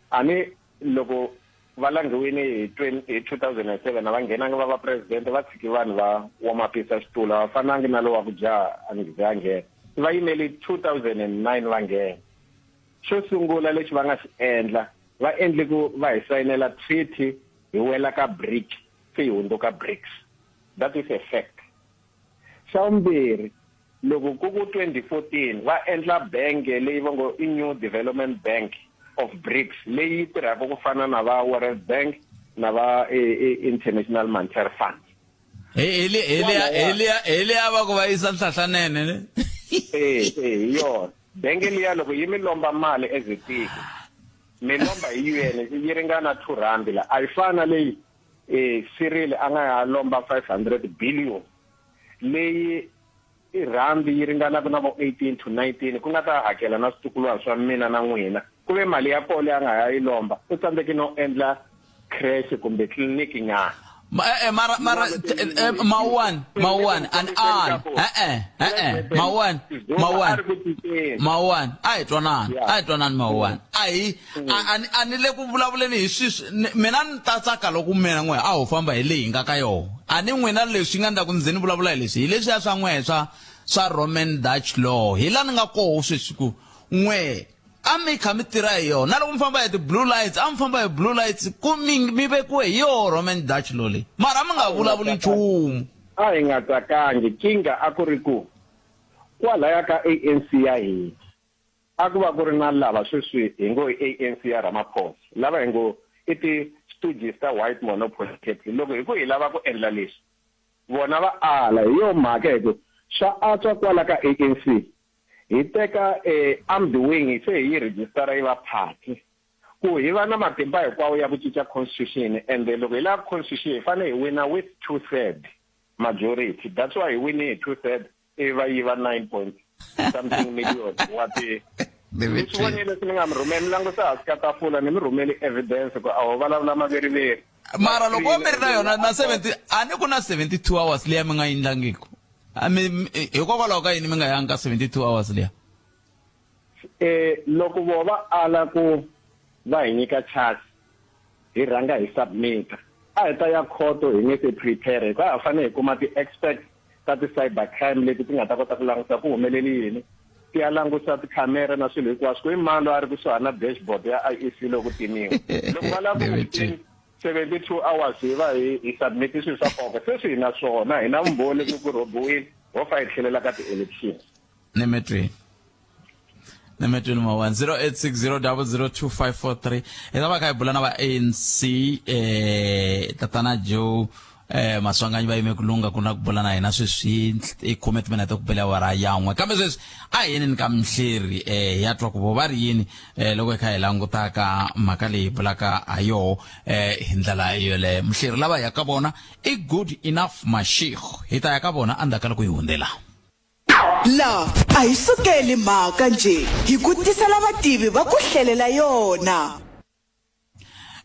ani loko Va langhiwile hi hi 2007 a va nghenangi va va president, va tshiki vanhu va womapisa xitulu, a va fanangi na lowa ku jaha a nge ze a nghena. Va yimeli 2009 va nghena. Xo sungula lexi va nga xi endla, va endle ku va hi sayinela treaty hi wela ka BRIC, se hi hundzuka BRICS. That is a fact. Xa vumbirhi, loko ku ku 2014 va endla benge leyi va ngo i New Development Bank of BRICS leyi yi tirhaka ku fana na va World Bank na va International Monetary Fund. Hi liya va ku va yisa nhlahlanene ne? Eh, eh, hi yona. Benge liya loko yi mi lomba mali as a tiko, mi lomba hi UN yi ringana 2 rand la. A yi fani na leyi Cyril a nga ya lomba 500 billion leyi i rhandi yi ringanaka na vo 18 to 19 ku nga ta hakela na switukulwana swa mina na n'wina. Ku ve mali ya kona leyi a nga ya yi lomba u tsandzeke no endla creche kumbe tliliniki nyana. E-e, mara mara mawuwani mawuwani an an e-e e-e mawuwani mawuwani mawuwani a hi twanani a hi twanani mawuwani a hi a ni a ni le ku vulavuleni hi swi mina ni ta tsaka loko mina n'we a ho famba hi leyi hi nga ka yona a ni n'wina leswi nga ndza ku ndzi ni vulavula hi leswi hi leswiya swa n'we swa swa Roman Dutch law hi la ni nga koho sweswi ku n'we a mi kha mi tirha hi yona na loko mi famba hi ti-blue lights a mi famba hi blue lights ku mi mi vekiwe hi yoho Roman Dutch law leyi mara a mi nga vulavuli nchumu. A hi nga tsakangi kinga a ku ri ku kwalaya ka ANC ya hina a ku va ku ri na lava sweswi hi ngo i ANC ya Ramaphosa lava hi ngo i ti-stooges ta white monopoly capital loko hi ku hi lava ku endla leswi vona va ala hi yo mhaka hi ku swa antswa kwala ka ANC hi teka armed wing se hi yi rejistara yi va party ku hi va na matimba hinkwawo ya ku cinca constitution ende loko hi lava constitution hi fanele hi wina with two third majority that's why hi wini hi two third ivi va yiva 9 point something million wa ti mi swi vonile leswi ni nga mi rhumela mi langusa hansi ka tafula ni mi rhumeli evidence ku a ho vulavula maveriveri mara loko mi ri na yona na 70 a ni ku na 72 hours liya mi nga yi ndlangiku hikokwalaho ka yini mi nga yangi ka 72 hours liya eh loko vo va ala ku va hi nyika chance hi rhanga hi submit a hi ta ya khoto hi nge se prepare hikuva ha fanele hi kuma ti-experts ta ti-cyber crime leti ti nga ta kota ku langusa ku humeleli yini ti ya langusa tikhamera na swilo hinkwaswo ku i mani loyi a ri kusuhani na dashboard ya I_E_C loko timiwa loko va lava ku 72 hours hi va hi hi submit swilo swa nkoka sweswi hi na swona hi na vumbhoni ku ku rhobiwile ho fa hi tlhelela ka ti-election ni mi twini ni mi twini ma 1 0860002543 hi ta va kha hi bula na va ANC eh tatana Joe eh Maswanganyi va yime ku lungha ku na ku bula na hina sweswi i khume timinete ku bela awara yan'we kambe sweswi a hi yini ni ka mhleri eh hi ya twa ku vo va ri yini eh loko hi kha hi languta ka mhaka leyi bulaka ha yoho eh hi ndlela yoleyo mhleri lava hi ya ka vona i good enough mashikho hi ta ya ka vona endzhaku ka loko hi hundzela La a hi sukeli mhaka njhe, hi ku tisela vativi va ku hlelela yona.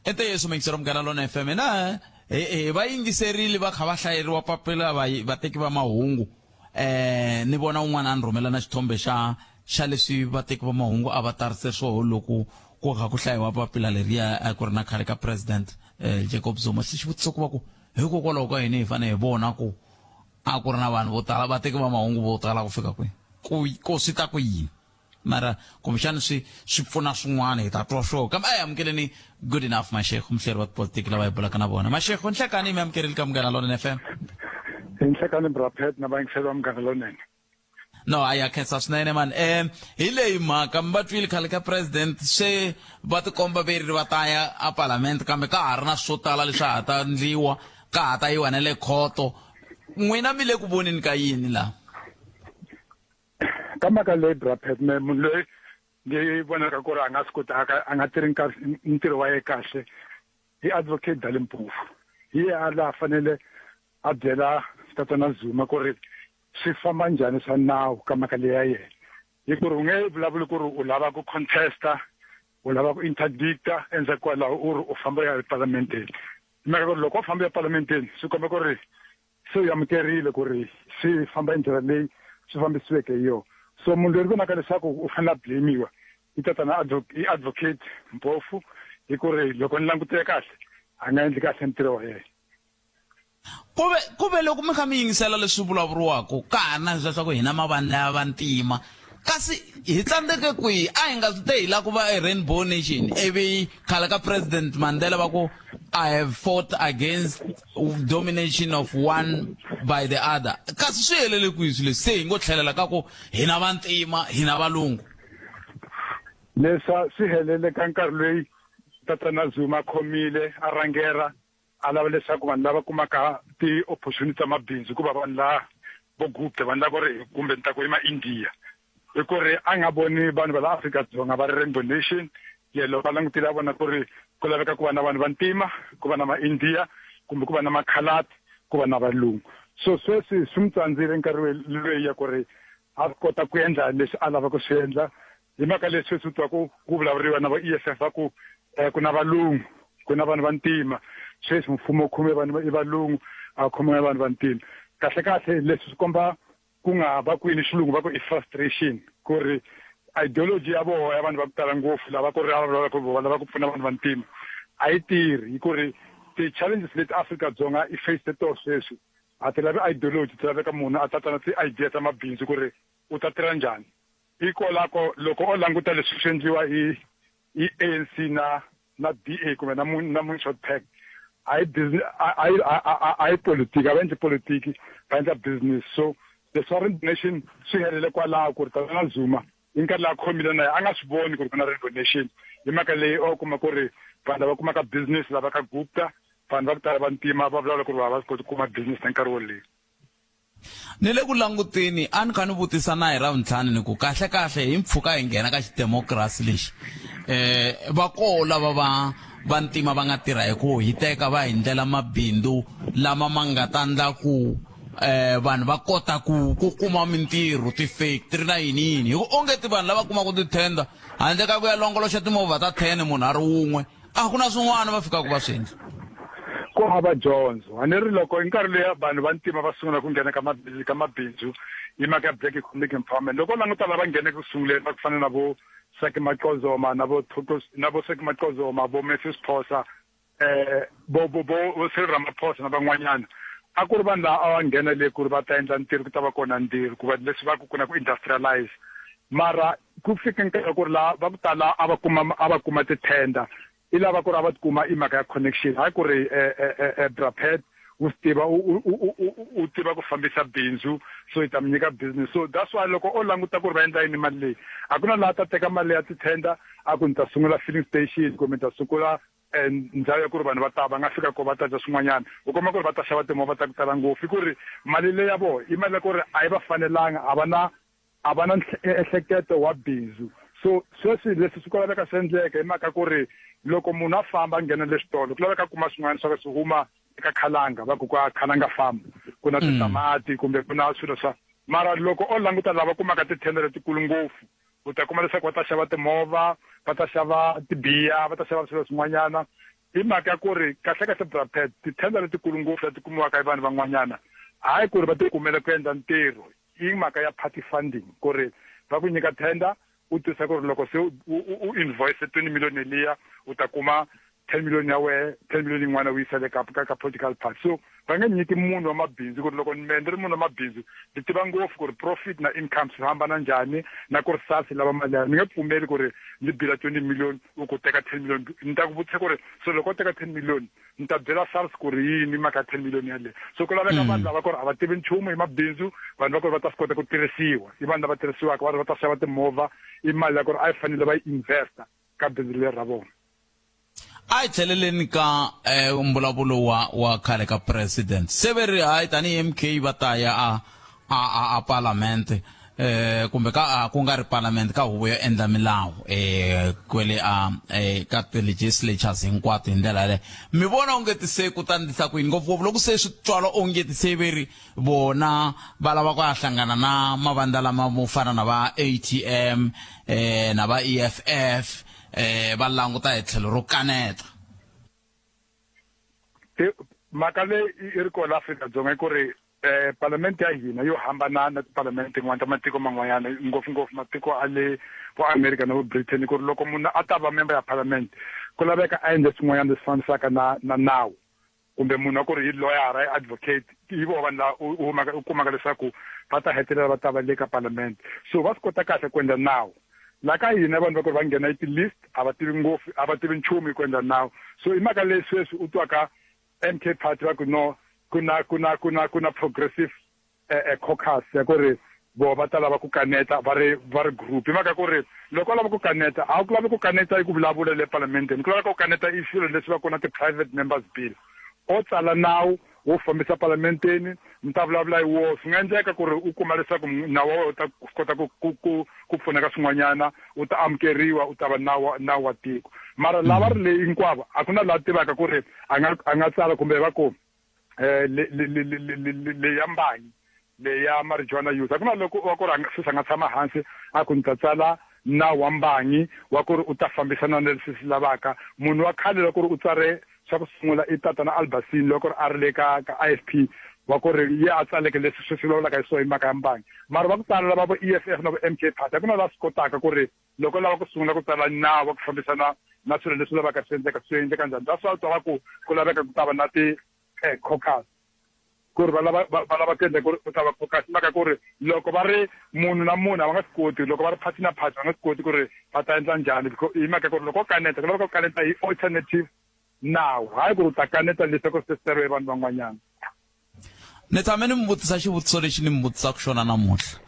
I ntiyiso muyingiseri wa Munghana Lonene FM hina hi hi va yingiserile va kha va hlayeriwa papila va vateki va mahungu eh ni vona un'wana a ni rhumela na xithombe xa xa leswi vateki va mahungu a va tarise swoho loko ku kha ku hlayiwa papila leriya a ku ri na khale ka president eh, Jacob Zuma xi xivutiso ku va ku hikokwalaho ka yini hi fanele hi vona ku a ku ri na vanhu vo tala vateki va mahungu vo tala ku fika kwihi ku ko swi ta ku yini mara kumbexana swi swi pfuna swin'wana hi ta twa swo kambe a hi amukeleni good enough mashekho muhleri wa tipolitiki lava hi bulaka na vona mashekho nhlekani mi amukerile ka Munghana Lonene FM hi nhlekani brapet na vayingiseri va Munghana Lonene no a ya khensa swinene mani um hi leyi mhaka mi va twile khale ka president se va tikomba ve ri va ta ya a palamende kambe ka ha ri na swo tala leswi ha ta ndliwa ka ha ta yiwa na le khoto n'wina mi le ku voneni ka yini laha ka mhaka leyi brapet me munhu loyi ni vonaka ku ri a nga swi kotaka a nga tirhi ntirho wa ye kahle i advocate Dali Mpofu hi ye a laha fanele a byela tatana Zuma ku ri swi famba njhani swa nawu ka mhaka leyi ya yena hi ku ri u nge vulavuli ku ri u lava ku contesta u lava ku interdicta endzhaku kwalaho u ri u famba u ya epalamenteni hi mhaka ku ri loko u famba epalamenteni swi komba ku ri se u amukerile ku ri swi famba hi ndlela leyi swi fambisiweke hi yona so munhu loyi ni vonaka leswaku u fanele a blamiwa i tatana i advocate Mpofu. Hi ku ri loko ni langutile kahle a nga endli kahle ntirho wa yena. Ku ve ku ve loko mi kha mi yingisela leswi vulavuriwaka ka ha ri na leswaku hina mavandla ya vantima kasi hi tsandzeke kwihi a hi nga swi te hi lava ku va e rainbow nation ivi khale ka president Mandela va ku I have fought against domination of one by the other kasi swi helele kwihi swilo leswi se hi ngo tlhelela ka ku hina vantima hina valungu. Leswa swi helele ka nkarhi loyi tatana Zuma a khomile a rhangera a lava leswaku vanhu lava kumaka ti-opportunity ta mabindzu ku va vanhu la vo Gupta vanhu lava ri kumbe ni ta ku i ma-India hi ku ri a nga voni vanhu va la Afrika-Dzonga va ri rainbow nation ye loko a langutile a vona ku ri ku laveka ku va na vanhu vantima ku va na ma-India kumbe ku va na makhaladi ku va na valungu so sweswi swi n'wi tsandzile nkarhi loyi ya ku ri a swi kota ku endla leswi a lava ku swi endla hi mhaka leswi sweswi u twa ku ku vulavuriwa na va E_F_F va ku ku na valungu ku na vanhu vantima sweswi mfumo wu khome vanhu i valungu a khomiwa vanhu vantima kahle kahle leswi swi komba ku nga va kwini xilungu va ku i frustration ku ri ideology ya vona ya vanhu va ku tala ngopfu lava ku ri a va vulavula ku va lava ku pfuna vanhu vantima a yi tirhi hi ku ri ti-challenges leti Afrika-Dzonga i face to sweswi a ti lavi ideology ti laveka munhu a tata na ti-idea ta mabindzu ku ri u ta tirha njhani hikwalaho loko o languta leswi swi endliwa hi hi ANC na na DA kumbe na na Moonshot Pact a yi business a yi a yi politiki a va endli politiki va endla business so the sovereign nation swi helele kwalaho ku ri tatana Zuma hi nkarhi lowu a khomile na yena a nga swi voni ku ri ku na rainbow nation hi mhaka leyi o kuma ku ri vanhu lava kumaka business lava ka Gupta vanhu va ku tala vantima va vulavula ku ri va va swi koti ku kuma business na nkarhi wo leha Ni le ku languteni a ni kha ni vutisa na hi Ravuntlhanu ni ku kahle kahle hi mpfhuka hi nghena ka xidemokirasi lexi eh va koho lava va vantima va nga tirha hi ku hiteka va hi ndlela mabindzu lama ma nga ta ndla ku eh vanhu va kota ku ku kuma mintirho ti-factory na yini yini hi ku onge ti vanhu lava kumaka ti-tender handle ka ku ya longoloxa timovha ta 10 munhu a ri wun'we a ku na swin'wana va fikaka va swi endla ku hava dyondzo a ni ri loko hi nkarhi luya vanhu va ntima va sungula ku nghena ka ka mabindzu hi mhaka ya black economic empowerment loko u languta lava ngheneke ku sunguleni va ku fana na vo Saki Macozoma na vo Thoko na vo Saki Macozoma vo Matthews Phosa eh vo vo vo Cyril Ramaphosa na van'wanyana a ku ri vanhu lava a va nghena le ku ri va ta endla ntirho ku ta va kona ntirho ku va leswi va ku ku na ku industrialize mara ku fike nkarhi wa ku ri laha va ku tala a va kuma a va kuma ti-tender i lava ku ri a va tikuma i mhaka ya connection hayi ku ri bra Pat u swi tiva u tiva ku fambisa bindzu so hi ta mi nyika business so that's why loko o languta ku ri va endla yini mali leyi a ku na laha ta teka mali ya ti-tender a ku ni ta sungula filling station kumbe ni ta sungula ndhawu ya ku ri vanhu va ta va nga fika ko va ta dya swin'wanyana u kuma ku ri va ta xava timovha ta ku tala ngopfu i ku ri mali leyi ya vona i mali ya ku ri a yi va fanelanga a va na a va na ehleketo wa bindzu so sweswi leswi swi ku laveka swi endleka hi mhaka ku ri loko munhu a famba a nghena le xitolo ku laveka a kuma swin'wana swa ku swi huma eka khalanga va ku ka khalanga farm ku na titamati kumbe ku na swilo swa mara loko o languta lava kumaka tithenda letikulu ngopfu u ta kuma leswaku va ta xava timovha va ta xava tibiya va ta xava swilo swin'wanyana hi mhaka ya ku ri kahlekahle bra Pat tithenda letikulu ngopfu leti kumiwaka hi vanhu van'wanyana hayi ku ri va ti kumela ku endla ntirho i mhaka ya party funding ku ri va ku nyika tender u twisa ku ri loko se u invoice 20 million liya u ta kuma 10 million ya wehe 10 million yin'wana u yisa le ka ka ka political party so va nge nyiki munhu wa mabindzu ku ri loko me ni ri munhu wa mabindzu ni tiva ngopfu ku ri profit na income swi hambana njhani na ku ri SARS yi lava mali ya ni nge pfumeli ku ri ni bila 20 million u ku teka 10 million ni ta ku vutisa ku ri so loko u teka 10 million ni ta byela SARS ku ri yini mhaka ya 10 million yaleyo so ku laveka vanhu lava ku ri a va tivi nchumu hi mabindzu vanhu va ku ri va ta swi kota ku tirhisiwa i vanhu lava tirhisiwaka va ri va ta xava timovha i mali ya ku ri a yi fanele va yi investa ka bindzu leri ra vona a hi tlheleleni ka eh, mbulavulo wa wa khale ka president se ve ri hayi tanihi MK va ta ya a a a, a parliament eh kumbe ka ku nga ri parliament ka huvo yo endla milawu eh kwele a eh, ka ti-legislatures hinkwato hi ndlela yaleyo mi vona onge ti se ku ta ndlisa ku yini ngopfungopfu loko se swi twala onge ti se ve ri vona va lava ku ya hlangana na mavandla lama mo fana na va A_T_M eh na va E_F_F eh va languta hi tlhelo ro kaneta mhaka leyi yi ri kona Afrika-Dzonga i ku ri eh parliament ya hina yo hambana na tiparlamente tin'wana ta matiko man'wanyana ngopfungopfu matiko a le vo America na vo Britain ku ri loko munhu a ta va member ya parliament Ku laveka a endle swin'wanyana leswi fambisaka na na nawu kumbe munhu wa ku ri hi loyara, i advocate, hi voho vanhu lava u humaka u kumaka leswaku va ta hetelela va ta va le ka palamende. So va swi kota kahle ku endla nawu. La ka hina vanhu va ku ri va nghena hi ti-list a va tivi ngopfu, a va tivi nchumu hi ku endla nawu. So i mhaka leyi sweswi u twaka M_K party va ku no ku na ku na ku na ku na progressive caucus ya ku ri voho va ta lava ku kaneta va ri va ri group. Hi mhaka ku ri loko u lava ku kaneta a ku lavi ku kaneta i ku vulavula le palamenteni, ku laveka ku kaneta i swilo leswi va ku na ti-private members bill. O tsala nawu wo fambisa palamenteni mi ta vulavula hi woho, swi nga endleka ku ri u kuma leswaku nawu wa wena u ta swi kota ku ku ku ku pfuneka swin'wanyana u ta amukeriwa u ta va nawu nawu wa tiko. Mara lava ri leyi hinkwavo a ku na la tivaka ku ri a nga a nga tsala kumbe va ku leyi ya mbangi leyi ya marijuana use a ku na loko wa ku ri sweswi a nga tshama hansi a ku ni ta tsala nawu wa mbangi wa ku ri u ta fambisana na leswi swi lavaka. Munhu wa khale loko ri u tsare swa ku sungula i tatana Albasini loko ri a ri le ka ka I_F_P wa ku ri ye a tsaleke leswi sweswi vulavulaka hi swona hi mhaka ya mbangi. Mara va ku tala lava vo E_F_F na vo M_K party a ku na la swi kotaka ku ri loko u lava ku sungula ku tsala nawu wa ku fambisana na swilo leswi lavaka swi endleka swi endleka njhani. That's why u twa va ku ku laveka ku ta va na ti-caucus ku ri va lava va lava ku endla ku ri ku ta va caucus hi mhaka ku ri loko va ri munhu na munhu a va nga swi koti loko va ri party na party va nga swi koti ku ri va ta endla njhani hi mhaka ku ri loko wo kaneta ku laveka ku kaneta hi alternative nawu hayi ku ri u ta kaneta leswi ku swi hi vanhu van'wanyana. Ni tshame ni mi vutisa xivutiso lexi ni mi vutisaka xona namuntlha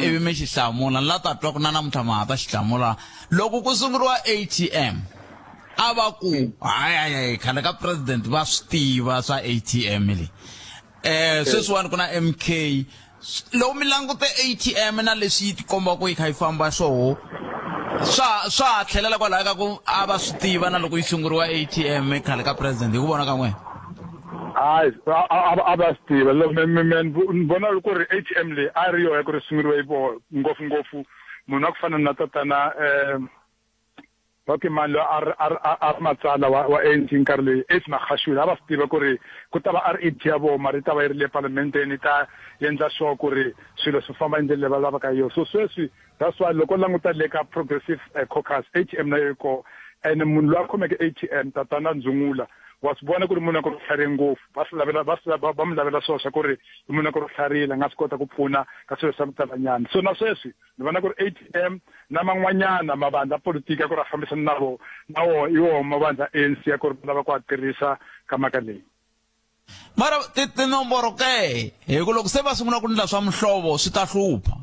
ivi mi xi hlamula ni la ta twa ku na namuntlha ma ha ta xi hlamula. Loko ku sunguriwa A_T_M a va ku hayi hayi hayi khale ka president va swi tiva swa A_T_M leyi sweswiwani ku na M_K loko mi langute A_T_M na leswi yi tikombaka yi kha yi famba swoho swa swa ha tlhelela kwalaya ka ku a va swi tiva na loko yi sunguriwa A_T_M khale ka president hi ku vona ka n'wina. Hayi a va swi tiva ni vona ku ri A_T_M leyi a ri yona ku ri sunguriwe hi voho ngopfungopfu munhu wa ku fana na tatana Okay mani loyi a ri a ri a ri matsala wa wa A_N_C nkarhi leyi Ace Magashule a va swi tiva ku ri ku ta va R_E_D ya vona mara yi ta va yi ri le palamenteni yi ta endla sure ku ri swilo swi famba hi ndlela leyi va lavaka hi yona. So sweswi that's why loko u languta le ka Progressive Caucus A_T_M na yo yi kona ene munhu loyi a khomeke A_T_M tatana Ndzungula wa swi vona ku ri munhu wa ku ri u tlharihe ngopfu va swi lavela va swi va n'wi lavela swona swa ku ri i munhu wa ku ri u tlharihile a nga swi kota ku pfuna ka swilo swa ku talanyana. So na sweswi Ni vona ku ri A_T_M na man'wanyana mavandla ya politiki ya ku ri a fambisana na vo na wo hi woho mavandla ya A_N_C ya ku ri va lava ku a tirhisa ka mhaka leyi. Mara ti tinomboro ke hi ku loko se va sungula ku ndla swa muhlovo swi ta hlupha.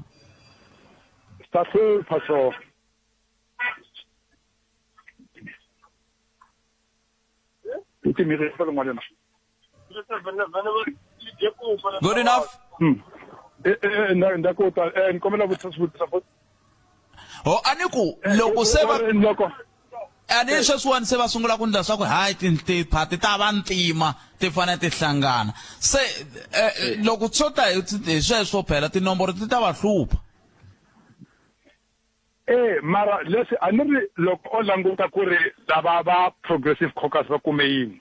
Swi ta hlupha swona. Good enough. Nda ku ta ni kombela vutisa swivutiso futhi. Ho a ni ku loko se va loko a ni sweswiwani se va sungula ku ndla swa ku hayi tiphati ta va ntima ti fanele ti hlangana se loko swo ta hi sweswo phela tinomboro ti ta va hlupha. E mara leswi a ni ri loko o languta ku ri lava va Progressive Caucus va kume yini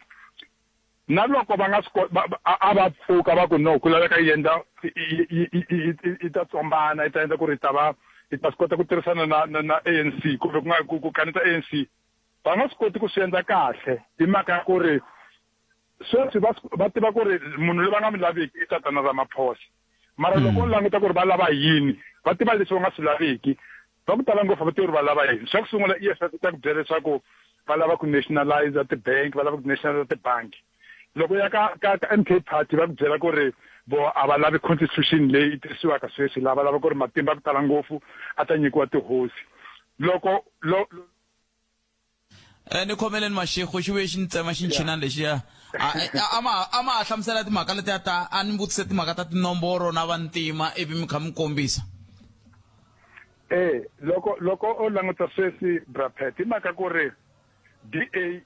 na loko va nga swi a va pfuka va ku no ku laveka yi endla yi ta tsombana yi ta endla ku ri yi ta va yi ta swi kota ku tirhisana na na na A_N_C kumbe ku nga ku ku kaneta A_N_C va nga swi koti ku swi endla kahle hi mhaka ya ku ri Sweswi va va tiva ku ri munhu loyi va nga n'wi laviki i tatana Ramaphosa. Mara loko u languta ku ri va lava yini, va tiva leswi va nga swi laviki. Va ku tala ngopfu a va tivi ku ri va lava yini. Xa ku sungula E_F_F yi ta ku byela leswaku va lava ku nationalise ti-bank, va lava ku nationalise tibangi. Loko u ya ka ka ka M_K party va ku byela ku ri voho a va lavi constitution leyi yi tirhisiwaka sweswi laha, va lava ku ri matimba ya ku tala ngopfu a ta nyikiwa tihosi. Loko . Eh, ni khomeleni Mashego xi vuye xi ni tsema xinchinani lexiya a a ma a ma ha hlamusela timhaka letiya ta a ni vutise timhaka ta tinomboro na vantima ivi mi kha mi kombisa. Eh loko loko o languta sweswi Bra Pat hi mhaka ku ri D_A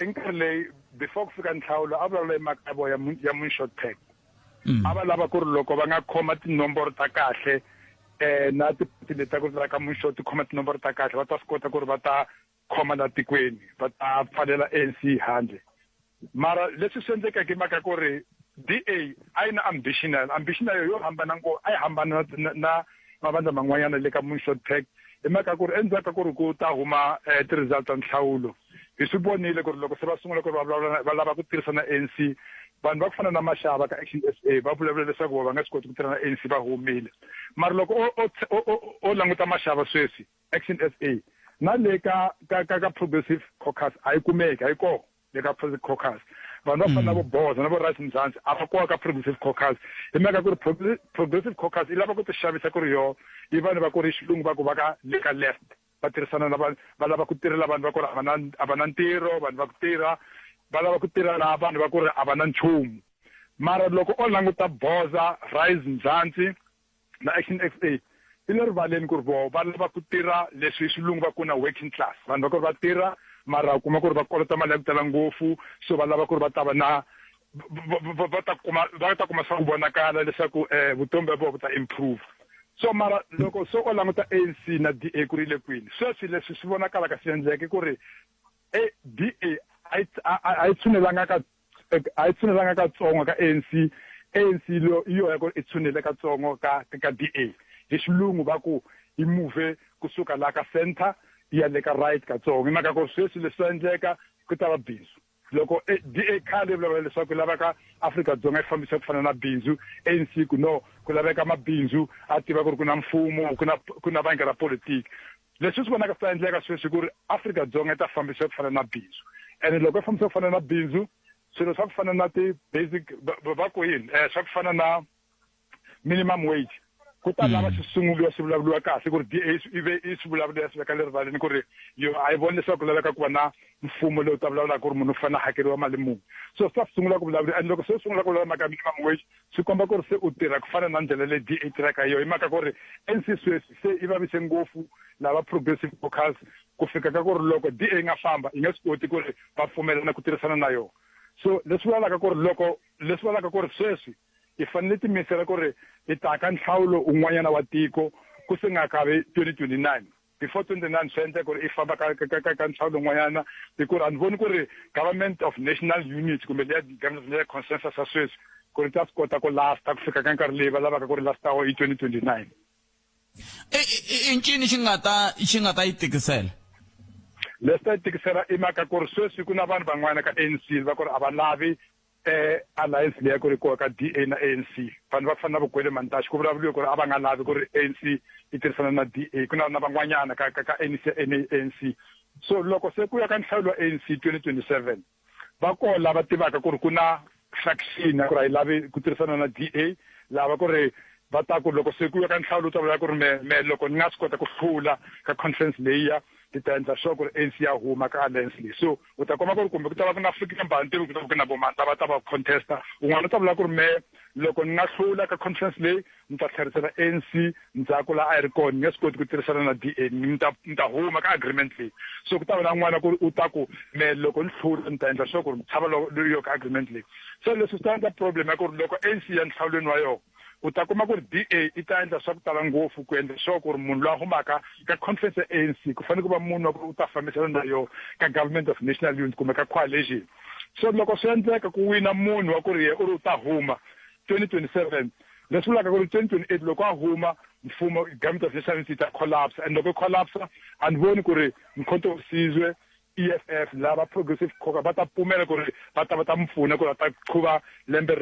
i nkarhi leyi before ku fika nhlawulo a vulavula hi mhaka ya vona ya ya moonshot pact a va lava ku ri loko va nga khoma tinomboro ta kahle na ti leti ta ku ka moonshot ti khoma tinomboro ta kahle va ta swi kota ku ri va ta khoma la tikweni va ta pfalela A_N_C handle mara leswi swi endlekeke hi mhaka ku ri D_A a yi na ambition ambition ya yo hambana ngopfu a yi hambana na na mavandla man'wanyana le ka moonshot pact. Hi mhaka ku ri endzhaku ka ku ri ku ta huma ti-result ta nhlawulo, hi swi vonile ku ri loko se va sungula ku ri va vulavula va lava ku tirhisa na ANC, vanhu va ku fana na Mashaba ka Action SA va vulavula leswaku va nga swi koti ku tirha na ANC, va humile. Mara loko o languta Mashaba sweswi, Action SA na le ka Progressive Caucus a yi kumeki, a yi kona le ka Progressive Caucus. Vanhu va fana na vo Boza na vo Rice Mzansi a va kona ka Progressive Caucus, hi mhaka ku ri Progressive Caucus yi lava ku ti xavisa ku ri yo i vanhu va ku ri xilungu va ku va ka le ka left, va tirhisana na vanhu va lava ku tirhela vanhu va ku ri a va na ntirho, vanhu va ku tirha va lava ku tirha na vanhu va ku ri a va na nchumu. Mara loko o languta Boza, Rise Mzansi na Action SA, i le rivaleni ku ri voho va lava ku tirha leswi hi xilungu va ku na working class, vanhu va ku ri va tirha mara u kuma ku ri va kolota mali ya ku tala ngopfu, so va lava ku ri va ta va na va ta kuma va ta kuma swa ku vonakala leswaku vutomi bya vona bu ta improve. So mara loko so o languta ANC na DA ku ri le kwini sweswi, leswi swi vonakalaka swi endleke ku ri DA a yi tshunelanga ka a yi tshunelanga katsongo ka ANC, ANC lo i yona ku i tshunele katsongo ka DA. Hi xilungu va ku yi move kusuka la ka center yi ya le ka right katsongo. Hi mhaka ku sweswi leswi swa endleka ku ta va bindzu. Loko DA khale yi vulavula leswaku yi laveka Afrika-Dzonga yi fambisa ku fana na bindzu, ANC ku no ku laveka mabindzu, a tiva ku ri ku na mfumo, ku na bangi ra politiki. Leswi swi vonaka swi ta endleka sweswi ku ri Afrika-Dzonga yi ta fambisa ku fana na bindzu, ene loko yi fambisa ku fana na bindzu, swilo swa ku fana na ti-basic va ku yini, swa ku fana na minimum wage, ku ta lava xi sunguliwa xi vulavuriwa kahle ku ri DA i ve i swi vulavula swi veka le rivaleni ku ri yo a yi voni leswaku ku laveka ku va na mfumo lowu ta vulavulaka ku ri munhu u fanele a hakeriwa mali muni. So swi ta sungula ku vulavula, and loko se u sungula ku vulavula mhaka ya minimum wage, swi komba ku ri se u tirha ku fana na ndlela leyi DA tirhaka hi yona. Hi mhaka ku ri ANC sweswi se yi vavise ngopfu lava Progressive Caucus, ku fika ka ku ri loko DA yi nga famba yi nga swi koti ku ri va pfumelana ku tirhisana na yona. So leswi vulaka ku ri loko leswi vulaka ku ri sweswi hi fanele timisela ku ri hi ta ka nhlawulo un'wanyana wa tiko ku se nga kavi 2029, before 29 swi endleka ku ri i famba ka nhlawulo un'wanyana, hi ku ri a ni voni ku ri government of national unity kumbe leya government of national consensus ya sweswi ku ri ta swi kota ku lasta ku fika ka nkarhi leyi va lavaka ku ri lasta hi 2029. I ncini xi nga ta yi tikisela? Leswi ta yi tikisela i mhaka ku ri sweswi ku na vanhu van'wana ka ANC va ku ri a va lavi alliance leyi ku ri kona ka DA na ANC. Vanhu va ku fana na Vugwele Mantashe, ku vulavuriwe ku ri a va nga lavi ku ri ANC yi tirhisana na DA. Ku na van'wanyana ka ANC ANC. So loko se ku ya ka nhlawulo wa ANC 2027, va kona lava tivaka ku ri ku na faction ya ku ri a yi lavi ku tirhisana na DA, lava ku ri va ta ku loko se ku ya ka nhlawulo ta vula ku ri me loko ni nga swi kota ku hlula ka conference leyiya, ti ta endla sure ku ri ANC ya huma ka alliance leyi. So u ta kuma ku ri kumbe ku ta va ku na Fikile Mbanti, ku ta va ku na vomani lava ta va contesta. Un'wana u ta vula ku ri me loko ni nga hlula ka conference leyi, ni ta tlherisela ANC ndzhaku laha a yi ri kona, ni nge swi koti ku tirhisana na DA, ni ta huma ka agreement leyi. So ku ta va na n'wana ku ri u ta ku me loko ni hlula ni ta endla sure ku ri tshava yo ka agreement leyi. So leswi swi ta endla problem ya ku ri loko ANC ya nhlawulweni wa yona, u ta kuma ku ri DA i ta endla swa ku tala ngopfu ku endla sure ku ri munhu loyi a humaka ka conference ya ANC ku fanele ku va munhu wa ku u ta fambisana na yona ka government of national unity kumbe ka coalition. So loko swi endleka ku wina munhu wa ku ri ye u ri u ta huma 2027, leswi vulaka ku ri 2028 loko a huma mfumo, government of national unity yi ta collapse, and loko yi collapse, a ni voni ku ri Mkhonto we Sizwe, EFF, lava Progressive Caucus va ta pfumela ku ri va ta mi pfuna ku ri va ta qhuva lembe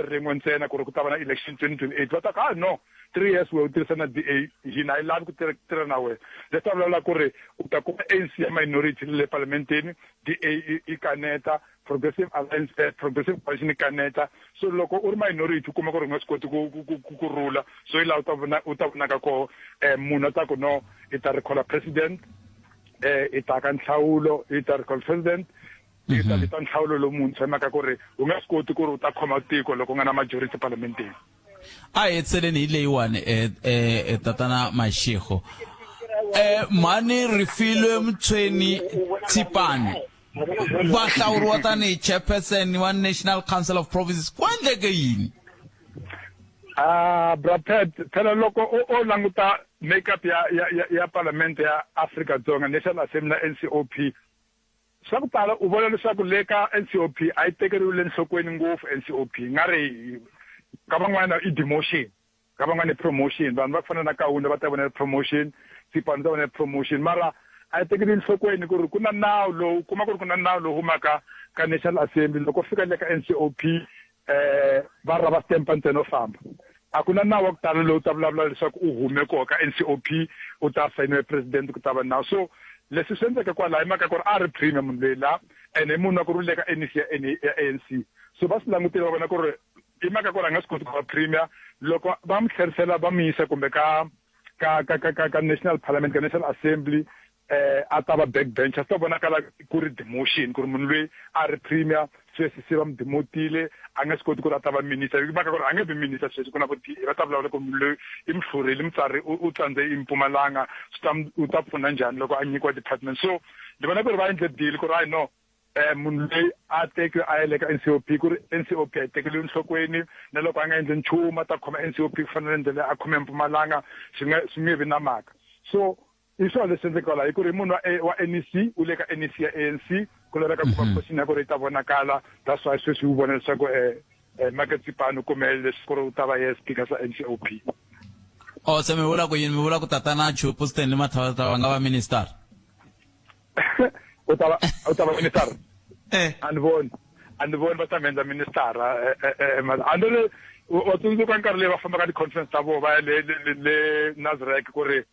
rin'we ntsena ku ri ku ta va na election 2028. Va ta ku, ah no, 3 years we u tirhisa na DA, hina a yi lavi ku tirha na wena. Leswi ta vulavula ku ri u ta kuma ANC ya minority le parlamenteni, DA i kaneta, Progressive Alliance, Progressive Coalition i kaneta. So loko u ri minority, u kuma ku ri u nga swi koti ku rula. So hi laha u ta vonaka koho munhu a ta ku no, i ta recalla president, i ta ka nhlawulo, i ta recall president, i ta vita nhlawulo lomuntshwa, hi mhaka ku ri u nga swi koti ku ri u ta khoma tiko loko u nga na majority parlamenteni. A hi hetiseleni hi leyiwani, tatana Mashego. Mhani Rifilwe Mtshweni Tsipane va hlawuriwa tanihi chairperson wa National Council of Provinces, ku endleke yini? Ah, Brapet, phela loko o languta makeup ya parliament ya Afrika Dzonga, National Assembly na NCOP, swa ku tala u vona leswaku le ka NCOP a yi tekeriwile enhlokweni ngopfu. NCOP nga ri ka van'wana i demotion, ka van'wana i promotion. Vanhu va ku fana na Kaunda va ta vona promotion. Tsipane u ta va na promotion mara a yi tekeli enhlokweni ku ri ku na nawu lowu kuma ku ri ku na nawu lowu humaka ka National Assembly loko fika le ka NCOP eh va rhaba stamp ntsena u famba a ku na nawu wa ku tala lowu ta vulavula leswaku u hume koho ka NCOP u ta sayiniwa president ku ta va nawu so leswi swi endleke kwalaho i mhaka ku ri a ri premier munhu loyi la ene i munhu wa ku ri u le ka NEC ya ya ANC so va swi langutile va vona ku ri i mhaka ku ri a nga swi koti ku va premier loko va n'wi tlherisela va n'wi yisa kumbe ka ka ka ka ka ka national parliament ka national assembly eh a ta va backbencher swi ta vonakala ku ri demotion ku ri munhu loyi a ri premier sweswi se va mi demotile a nga swi koti ku ri a ta va minister hi mhaka ku ri a nge vi minister sweswi ku na vo va ta vulavula ku munhu loyi i mi hlurile mutsari u tsandze i Mpumalanga swi ta u ta pfuna njhani loko a nyikiwa department so ni vona ku ri va endle deal ku ri hayi no munhu loyi a tekiwe a ya le ka N_C_O_P ku ri N_C_O_P a yi tekeriwi enhlokweni na loko a nga endli nchumu a ta khoma N_C_O_P ku fana na ndlela a khome Mpumalanga swi nga swi nge vi na mhaka so i swona leswi endlekaka laha i ku ri munhu wa wa N_E_C u le ka N_E_C ya A_N_C ku laveka ku va position ya ku ri yi ta vonakala that's why sweswi u vona leswaku Margaret Tsipane u kume leswi ku ri u ta va yehe speaker sa N_C_O_P. Oh se mi vula ku yini mi vula ku tatana Chupu Stanley Mathabatha va nga va minister u ta va u ta va minister eh a ni voni a ni voni va ta mi endla minister eh, eh, eh, a ni ri wa tsundzuka nkarhi leyi va fambaka ti-conference ta vona va ya le le le Nasrec ku ri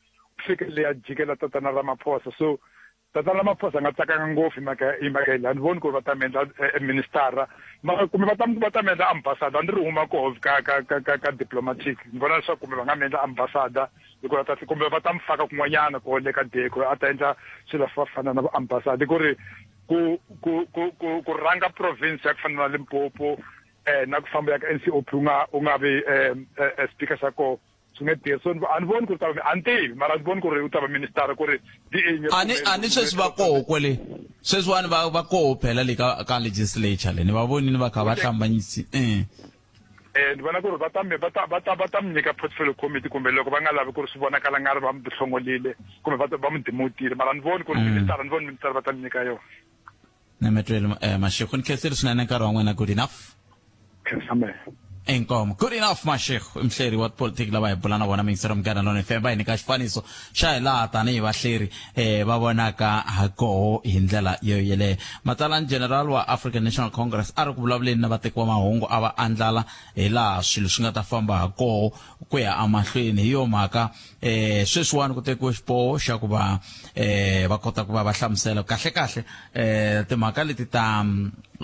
fike le ya jikela tatana Ramaphosa so tatana Ramaphosa a nga tsakanga ngopfu hi mhaka hi mhaka leyi a ni voni ku ri va ta mi endla minister mara kumbe va ta va ta mi endla ambassador a ni ri huma koho ka ka ka ka ka diplomatic ni vona leswaku kumbe va nga mi endla ambassador hikuva ta kumbe va ta mi faka kun'wanyana ko le ka deko a ta endla swilo swa fana na vuambasada ku ri ku ku ku ku ku rhanga province ya ku fana na Limpopo eh na ku famba ya ka NCOP u nga u nga vi eh, eh, eh speaker xa koho swi nge tirhi so a ni voni ku ri ta va a ni tivi mara a ni voni ku ri u ta va minister ku ri DA nge a ni a ni sweswi va koho kwale sweswiwani va va koho phela le ka ka legislature le ni va vonile va kha va hlambanyisi eh Eh ni vona ku ri va ta mi va ta va ta va ta mi nyika portfolio committee kumbe loko va nga lavi ku ri swi vonakala nga ri va mi hlongolile kumbe va va mi demotile mara ni voni ku ri mm. minister ni voni minister va ta mi nyika yona Nemetwele eh, Mashego ni khensile swinene nkarhi wa n'wina good enough khensa mehe inkomo good enough Mashego i muhleri wa tipolitiki lava hi bula na vona miyingisero Munghana Lonene FM va hi nyika xifaniso xa hi laha tanihi vahleri eh, va vonaka ha koho hi ndlela yo yeleyo matsalani general wa African National Congress a ri ku vulavuleni na vateki wa mahungu a va andlala hi laha swilo swi nga ta famba ha koho ku ya emahlweni hi yo mhaka eh sweswiwani ku tekiwe xiboho xa ku va eh va kota ku va va hlamusela kahle kahle eh timhaka leti ta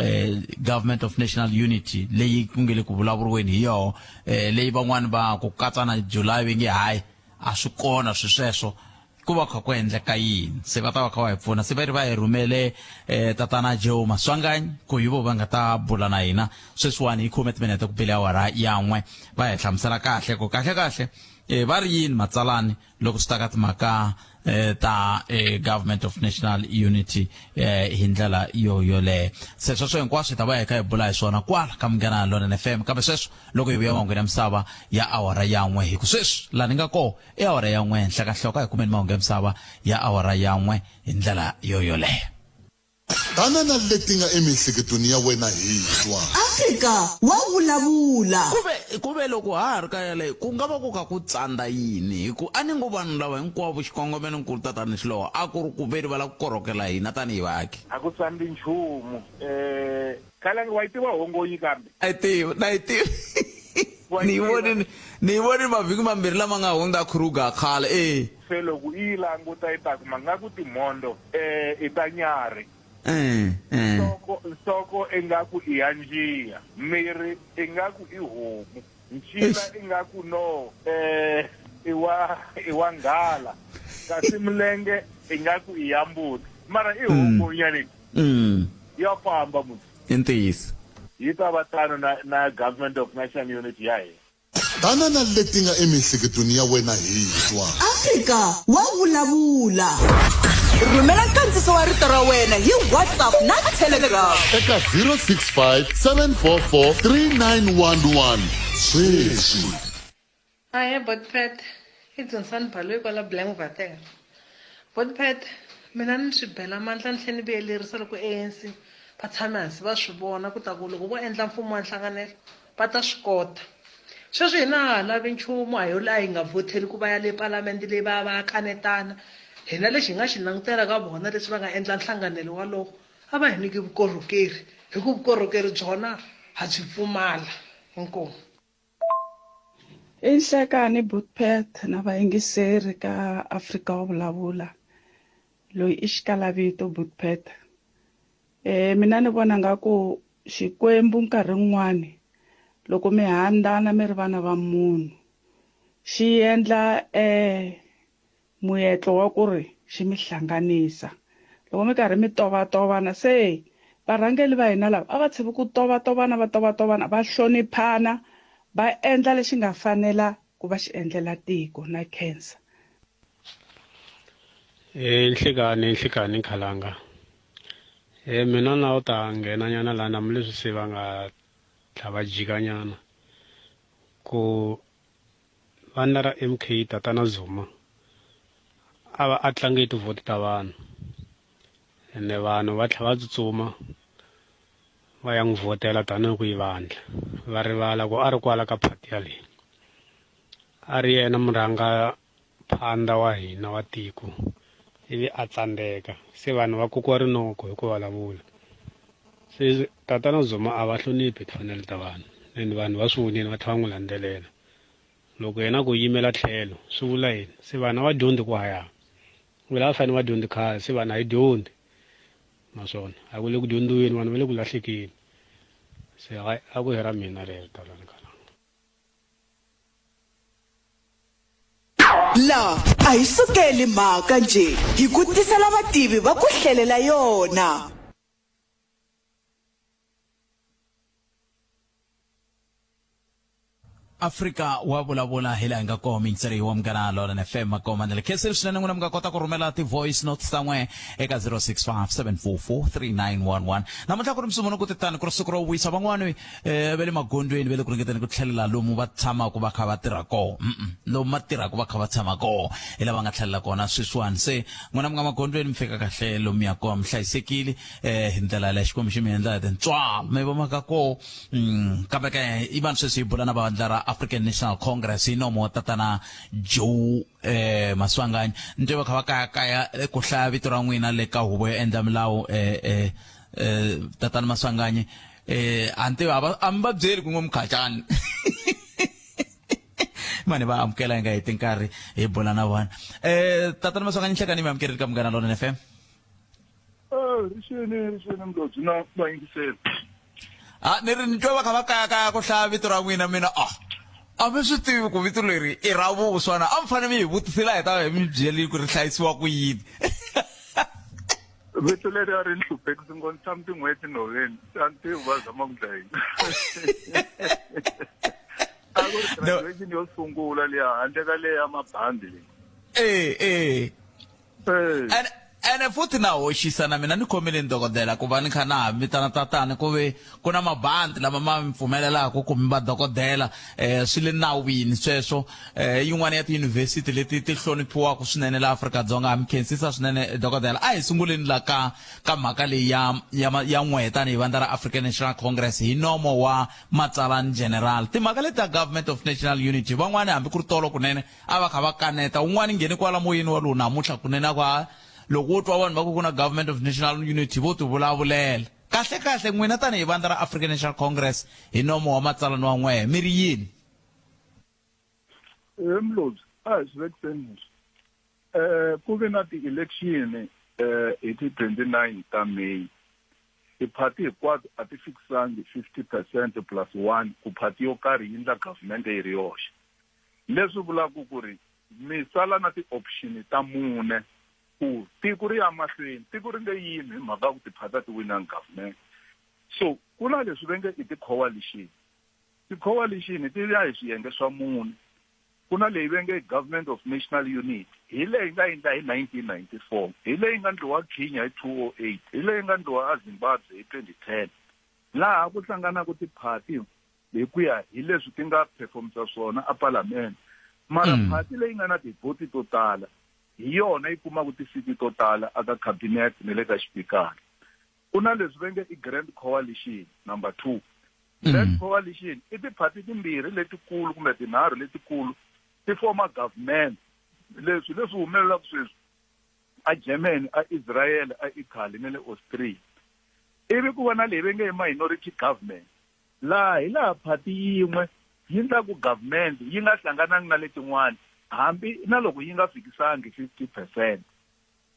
eh, government of national unity leyi ku nge le ku vulavuriweni hi yoho eh leyi van'wani va ku katsa na July va nge hayi a swi kona swi sweswo ku va kha ku endleka yini se va ta va kha va hi pfuna se va ri va hi rhumele eh, tatana Joe Maswanganyi ku hi vo va nga ta bula na hina sweswiwani hi khume timinete ku bile awara ya n'we va hi hlamusela kahle ku kahle kahle eh, va ri yini matsalani loko swi ta ka timhaka eh, ta eh, government of national unity eh, hi ndlela yo yoleyo se sweswo hinkwaswo hi ta va hi kha hi bula hi swona kwala ka Munghana Lonene FM kambe sweswo loko hi vuya mahungwini ya misava ya awara ya n'we hi ku sweswi laha ni nga koho i awara ya n'we henhla ka nhloko a hi kumeni mahungu ya misava ya awara ya n'we hi ndlela yo yoleyo Tana na leti nga emiehleketweni ya wena hi twa. Afrika wa vulavula. Kuve kuve loko ha ha ri ka yaleyo ku nga va ku kha ku tsandza yini hi ku a ni ngo vanhu lava hinkwavo xikongomelonkulu tatani Xiloho a ku ri ku veri va lava ku korhokela hina tanihi vaaki. A ku tsandzi nchumu. Khalangi wa yi tiva hongonyi kambe? Na yi tiva, na yi tiva. Ni yi vonile, ni yi vonile mavhiki mambirhi lama nga hundza Kruger khale, e. Se loko i yi languta i ta kuma nga ku timhondzo i ta nyarhi. Nhloko, nhloko ingaku i ya njiya, miri ingaku i homu, ncila ingaku no i wa i wa nghala, kasi milenge ingaku i ya mbuti. Mara i hongonya leyi. Ya famba musi. I ntiyiso. Yi ta va tano na na Government of National Unity ya hina. Tana na leti nga emiehleketweni ya wena hi twa. Afrika wa vulavula. Rhumela nkandziso wa rito ra wena hi WhatsApp na Telegram. Eka 065 744 3911 sweswi. Ahee Botpet, i Dzunisani Baloyi kwala Blankvater. Botpet, mina ni swi bela mandla ni tlhela ni vuyelerisa loko ANC va tshame hansi va swi vona ku ta ku loko vo endla mfumo wa nhlanganelo va ta swi kota. Sweswi hina a ha lavi nchumu a ho la hi nga vhotheli ku va ya le palamende leyi va ya va ya kanetana. Hina lexi hi nga xi langutela ka vona leswi va nga endla nhlanganelo walowo a va hi nyiki vukorhokeri hi ku vukorhokeri byona ha byi pfumala. Inkomu. I nhlekani Botpet na vayingiseri ka Afrika wa vulavula loyi i xikalavito Botpet eh mina ni vona nga ku Xikwembu nkarhi wun'wani loko mi handzana mi ri vana va munhu xi endla eh Muetlo wa ku ri xi mi hlanganisa. Loko mi karhi mi tovatovana, se varhangeli va hina lava a va tshiki ku tovatovana va tovatovana, va hloniphana, va endla lexi nga fanela ku va xi endlela tiko. Na khensa. Nhlikani nhlikani khalanga e mina na u ta nghena nyana la na leswi se va nga tlha va jika nyana ku Vandla ra MK Tatana Zuma a va a tlange hi tivhoti ta vanhu ene vanhu va tlhela va tsutsuma va ya n'wi vhotela tanihi ku yi vandla va rivala ku a ri kwala ka party yaleyi a ri yena murhangaphandha wa hina wa tiko ivi a tsandzeka se vanhu va kokiwa rinoko hi ku vulavula se Tatana Zuma a va hloniphi timfanelo ta vanhu and vanhu va swi vonile va tlhela va n'wi landzelela Loko yena a ku yimela tlhelo swi vula yini? Se vanhu a va dyondzi ku haya. Vhele a va fanele va dyondzi khale se vanhu a hi dyondzi naswona a ku le ku dyondziweni vanhu va le ku lahlekeni. Se hayi a ku hera mina rero talani khalanga. La a hi sukeli mhaka njhe hi ku tisela vativi va ku hlelela yona. Afrika wa vulavula hi laha hi nga kona miyingiseri wa Munghana Lonene FM makoma ni le khenseli swinene n'wina mi nga kota ku rhumela ti-voice notes ta n'we eka 0657443911 namuntlha ku ri musungunu ku titani ku ri siku ro wisa van'wani um va le magondzweni va le ku ringeteni ku tlhelela lomu va tshamaka va kha va tirha kona lomu va tirhaka va kha va tshama kona hi lava nga tlhelela kona sweswiwani se n'wina mi nga magondzweni mi fika kahle lomu ya kona mi hlayisekile um hi ndlela yaleyo Xikwembu xi mi endla hi tintswalo mi va maka kona kambe ke i vanhu sweswi hi bula na vandla ra African National Congress hi nomo wa tatana Joe eh Maswanganyi ni twe va kha va kayakaya eh, ku hlaya vito ra n'wina le ka huvo yo endla milawu eh eh eh tatana Maswanganyi eh a ni tivi a va a mi va byeli ku n'we mukhacani mani va amukela hi nga heti nkarhi hi bula na vona eh tatana Maswanganyi nhlekani mi amukerile ka Munghana Lonene FM Rixini rixini mlobyi na vayingiseri. A ni ri ni twa va kha va kayakaya ku hlaya vito ra n'wina mina a a mi swi tivi ku vito leri i ra vuswa na a mi fanele mi hi vutisela hi ta va hi mi byeli ku ri hlayisiwa ku yini vito leri a ri ni hlupheki ndzi ngo ni tshame tin'hweti nhoveni a ni tivi va zama ku dlayini a ku ri graduation yo sungula liya handle ka leya mabandi leyi e e ene ene futhi na hoxisa na mina ni khomile ni dokodela ku va ni kha na ha vitana tatani ku ve ku na mabandi lama ma mi pfumelelaka ku mi va dokodela um swi le nawini sweswo um yin'wana ya tiyunivhesiti leti ti hloniphiwaka swinene la Afrika-Dzonga ha mi khensisa swinene dokodela a hi sunguleni la ka ka mhaka leyi ya ya ya n'wehe tanihi vandla ra African National Congress hi nomo wa matsalani general timhaka leti ta government of national unity van'wani hambi ku ri tolo kunene a va kha va kaneta un'wana nghene kwala moyeni walowu namuntlha kunene a ku ha loko wo twa vanhu va ku ku na government of national unity vo ti vulavulela kahle kahle n'wina tanihi vandla ra African National Congress hi nomo wa matsalani wa n'wehe mi ri yini he mlobyi a hi swi vekiseni leswi um ku ve na ti-election um hi ti-29 ta May tiphati hinkwato a ti fikisangi 50 percent plus one ku phati yo karhi yi ndla government yi ri yoxe Leswi vulaka ku ri mi sala na ti-option ta mune ku tiko ri ya mahlweni. Tiko ri nge yimi hi mhaka ya ku tiphati a ti winangi government. So ku na leswi va nge i ti-coalition. Ti-coalition ti ya hi swiyenge swa mune. Ku na leyi va nge i Government of National Unity, hi leyi nga endla hi 1994, hi leyi nga ndliwa Kenya hi 2008, hi leyi nga ndliwa eZimbabwe hi 2010, laha ku hlanganaka tiphati hi ku ya hi leswi ti nga performisa swona a palamende mara mm. party leyi nga na tivhoti to tala hi yona yi kumaka tisiti to tala aka cabinet ni le ka xipikara ku na leswi va nge i grand coalition number two Black coalition i tiphati timbirhi letikulu kumbe tinharhu letikulu ti foma government. Leswi leswi humelelaka sweswi a Germany, a Israel, a Italy na le Austria. Ivi ku va na leyi va nge i minority government. Laha hi laha phati yin'we yi ndlaku government yi nga hlanganangi na letin'wana hambi na loko yi nga fikisangi 50 percent.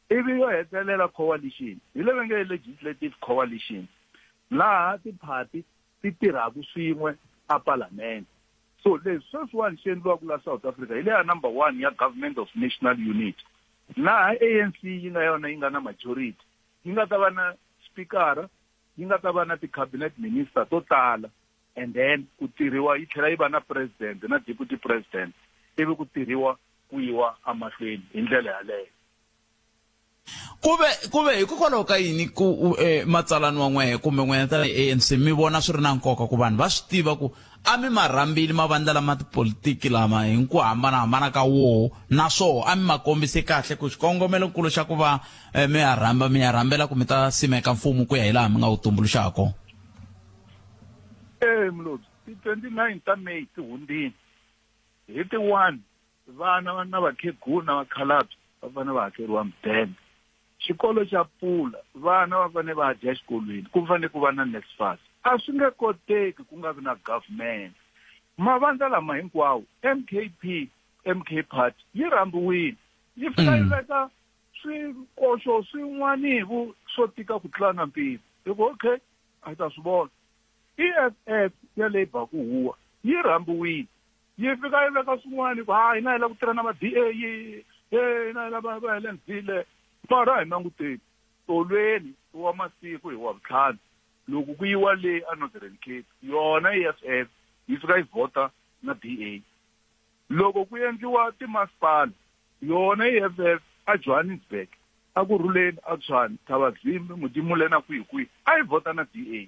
Ivi yo hetelela coalition hi le va nge i legislative coalition laha tiphati ti tirhaka swin'we a palamende. So leswi sweswiwani swi endliwaka la South Africa hi leya number one ya government of national unity laha ANC yi nga yona yi nga na majority yi nga ta va na speaker yi nga ta va na ti-cabinet minister to tala and then ku tirhiwa yi tlhela yi va na president na deputy president ivi ku tirhiwa ku yiwa emahlweni hi ndlela yaleyo. Kuve kuve hikokwalaho ka yini ku eh, matsalani wa n'wehe kumbe n'wina tanihi ANC mi vona swi ri na nkoka ku vanhu va swi tiva ku a mi ma rhambile mavandla lama tipolitiki lama hi ku hambanahambana ka woho naswoho a mi ma kombise kahle ku xikongomelonkulu xa ku va eh, mi ya rhamba mi ya rhambela ku mi ta simeka mfumo ku ya hi laha mi nga wu tumbuluxa ha kona? Ee Mlobyi, ti 29 ta May ti hundzile. Hi ti 1 vana na vakhegula na vakhalabye va fanele va hakeriwa mudende. Xikolo xa pfula, vana va fanele va dya exikolweni, ku fanele ku va na NSFAS. A swi nge koteki ku nga vi na government. Mavandla lama hinkwawo, MKP, MK Party yi rhambiwile, yi fika yi veka swikoxo swin'wanivu swo tika ku tlula na mpimo. Hi ku okay, a hi ta swi vona. EFF ya leyi baku huwa yi rhambiwile, yi fika yi veka swin'wana ku ha hina hi lava ku tirha na va D_A he hina hi lava va Helen Zille mara a hi languteni tolweni wa masiku hi wa vutlhanu loko ku yiwa le a Northern Cape yona E_F_F yi fika yi vhota na D_A loko ku endliwa timasipala yona E_F_F a Johannesburg a ku rhuleni a Tshwane Thabazimbi Modimolle na kwihi kwihi a yi vhota na D_A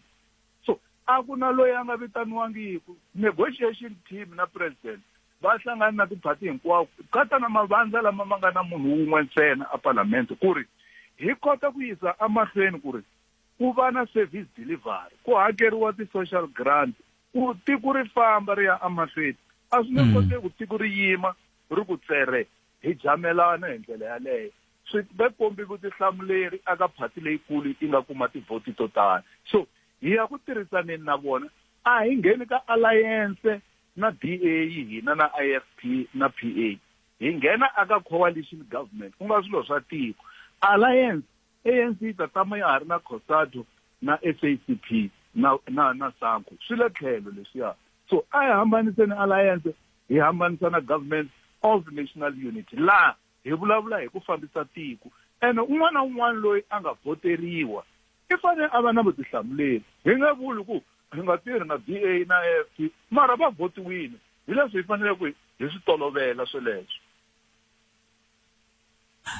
So a ku na loyi a nga vitaniwangiku. Negotiation team na president va hlangane na tiphati hinkwako ku katsa na mavandla lama ma nga na munhu wun'we ntsena a palamende ku ri hi kota ku yisa emahlweni ku ri ku va na service delivery, ku hakeriwa ti-social grant, ku tiko ri famba ri ya emahlweni. A swi nge koteki ku tiko ri yima ri ku tsere hi jamelana hi ndlela yaleyo. Swi ve kombi vutihlamuleri aka phati leyikulu yi nga kuma tivhoti to tala. So hi ya ku tirhisaneni na vona, a hi ngheni ka alliance na DA hina na IFP na PA. Hi nghena aka coalition government ku nga swilo swa tiko. Alliance, ANC yi ta tama ya ha ri na COSATU na SACP na na na SANCO. Swi le tlhelo leswiya. So a hi hambaniseni alliance hi hambanisa na government of national unity. Laha hi vulavula hi ku fambisa tiko ene un'wana na un'wana loyi a nga vhoteriwa i fanele a va na vutihlamuleri. Hi nge vuli ku hi nga tirhi na D_A na I_F_P mara va vhotiwile hi leswi hi faneleke hi swi tolovela sweleswo.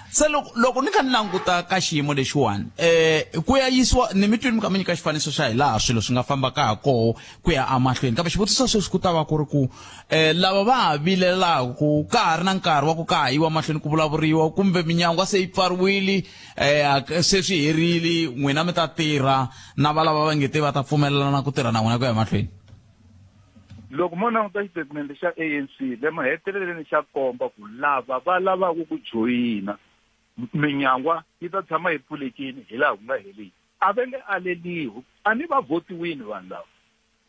Se loko loko ni kha ni languta ka xiyimo lexiwani eh ku ya yisiwa ni mi twini mi kha mi nyika xifaniso xa hi laha swilo swi nga fambaka ha koho ku ya emahlweni kambe xivutiso sweswi ku ta va ku ri ku eh lava va ha vilelaka ku ka ha ri na nkarhi wa ku ka ha yiwa mahlweni ku vulavuriwa kumbe minyangwa se yi pfariwile eh se swi herile n'wina mi ta tirha na va lava va nge te va ta pfumelelana ku tirha na n'wina ku ya emahlweni. Loko mo languta xitatimende xa ANC le maheteleleni xa komba ku lava va lavaka ku joyina minyangwa yi ta tshama yi pfulekile hi laha ku nga heriki. A va nge aleliwi, a ni va vhotiwini vanhu lava.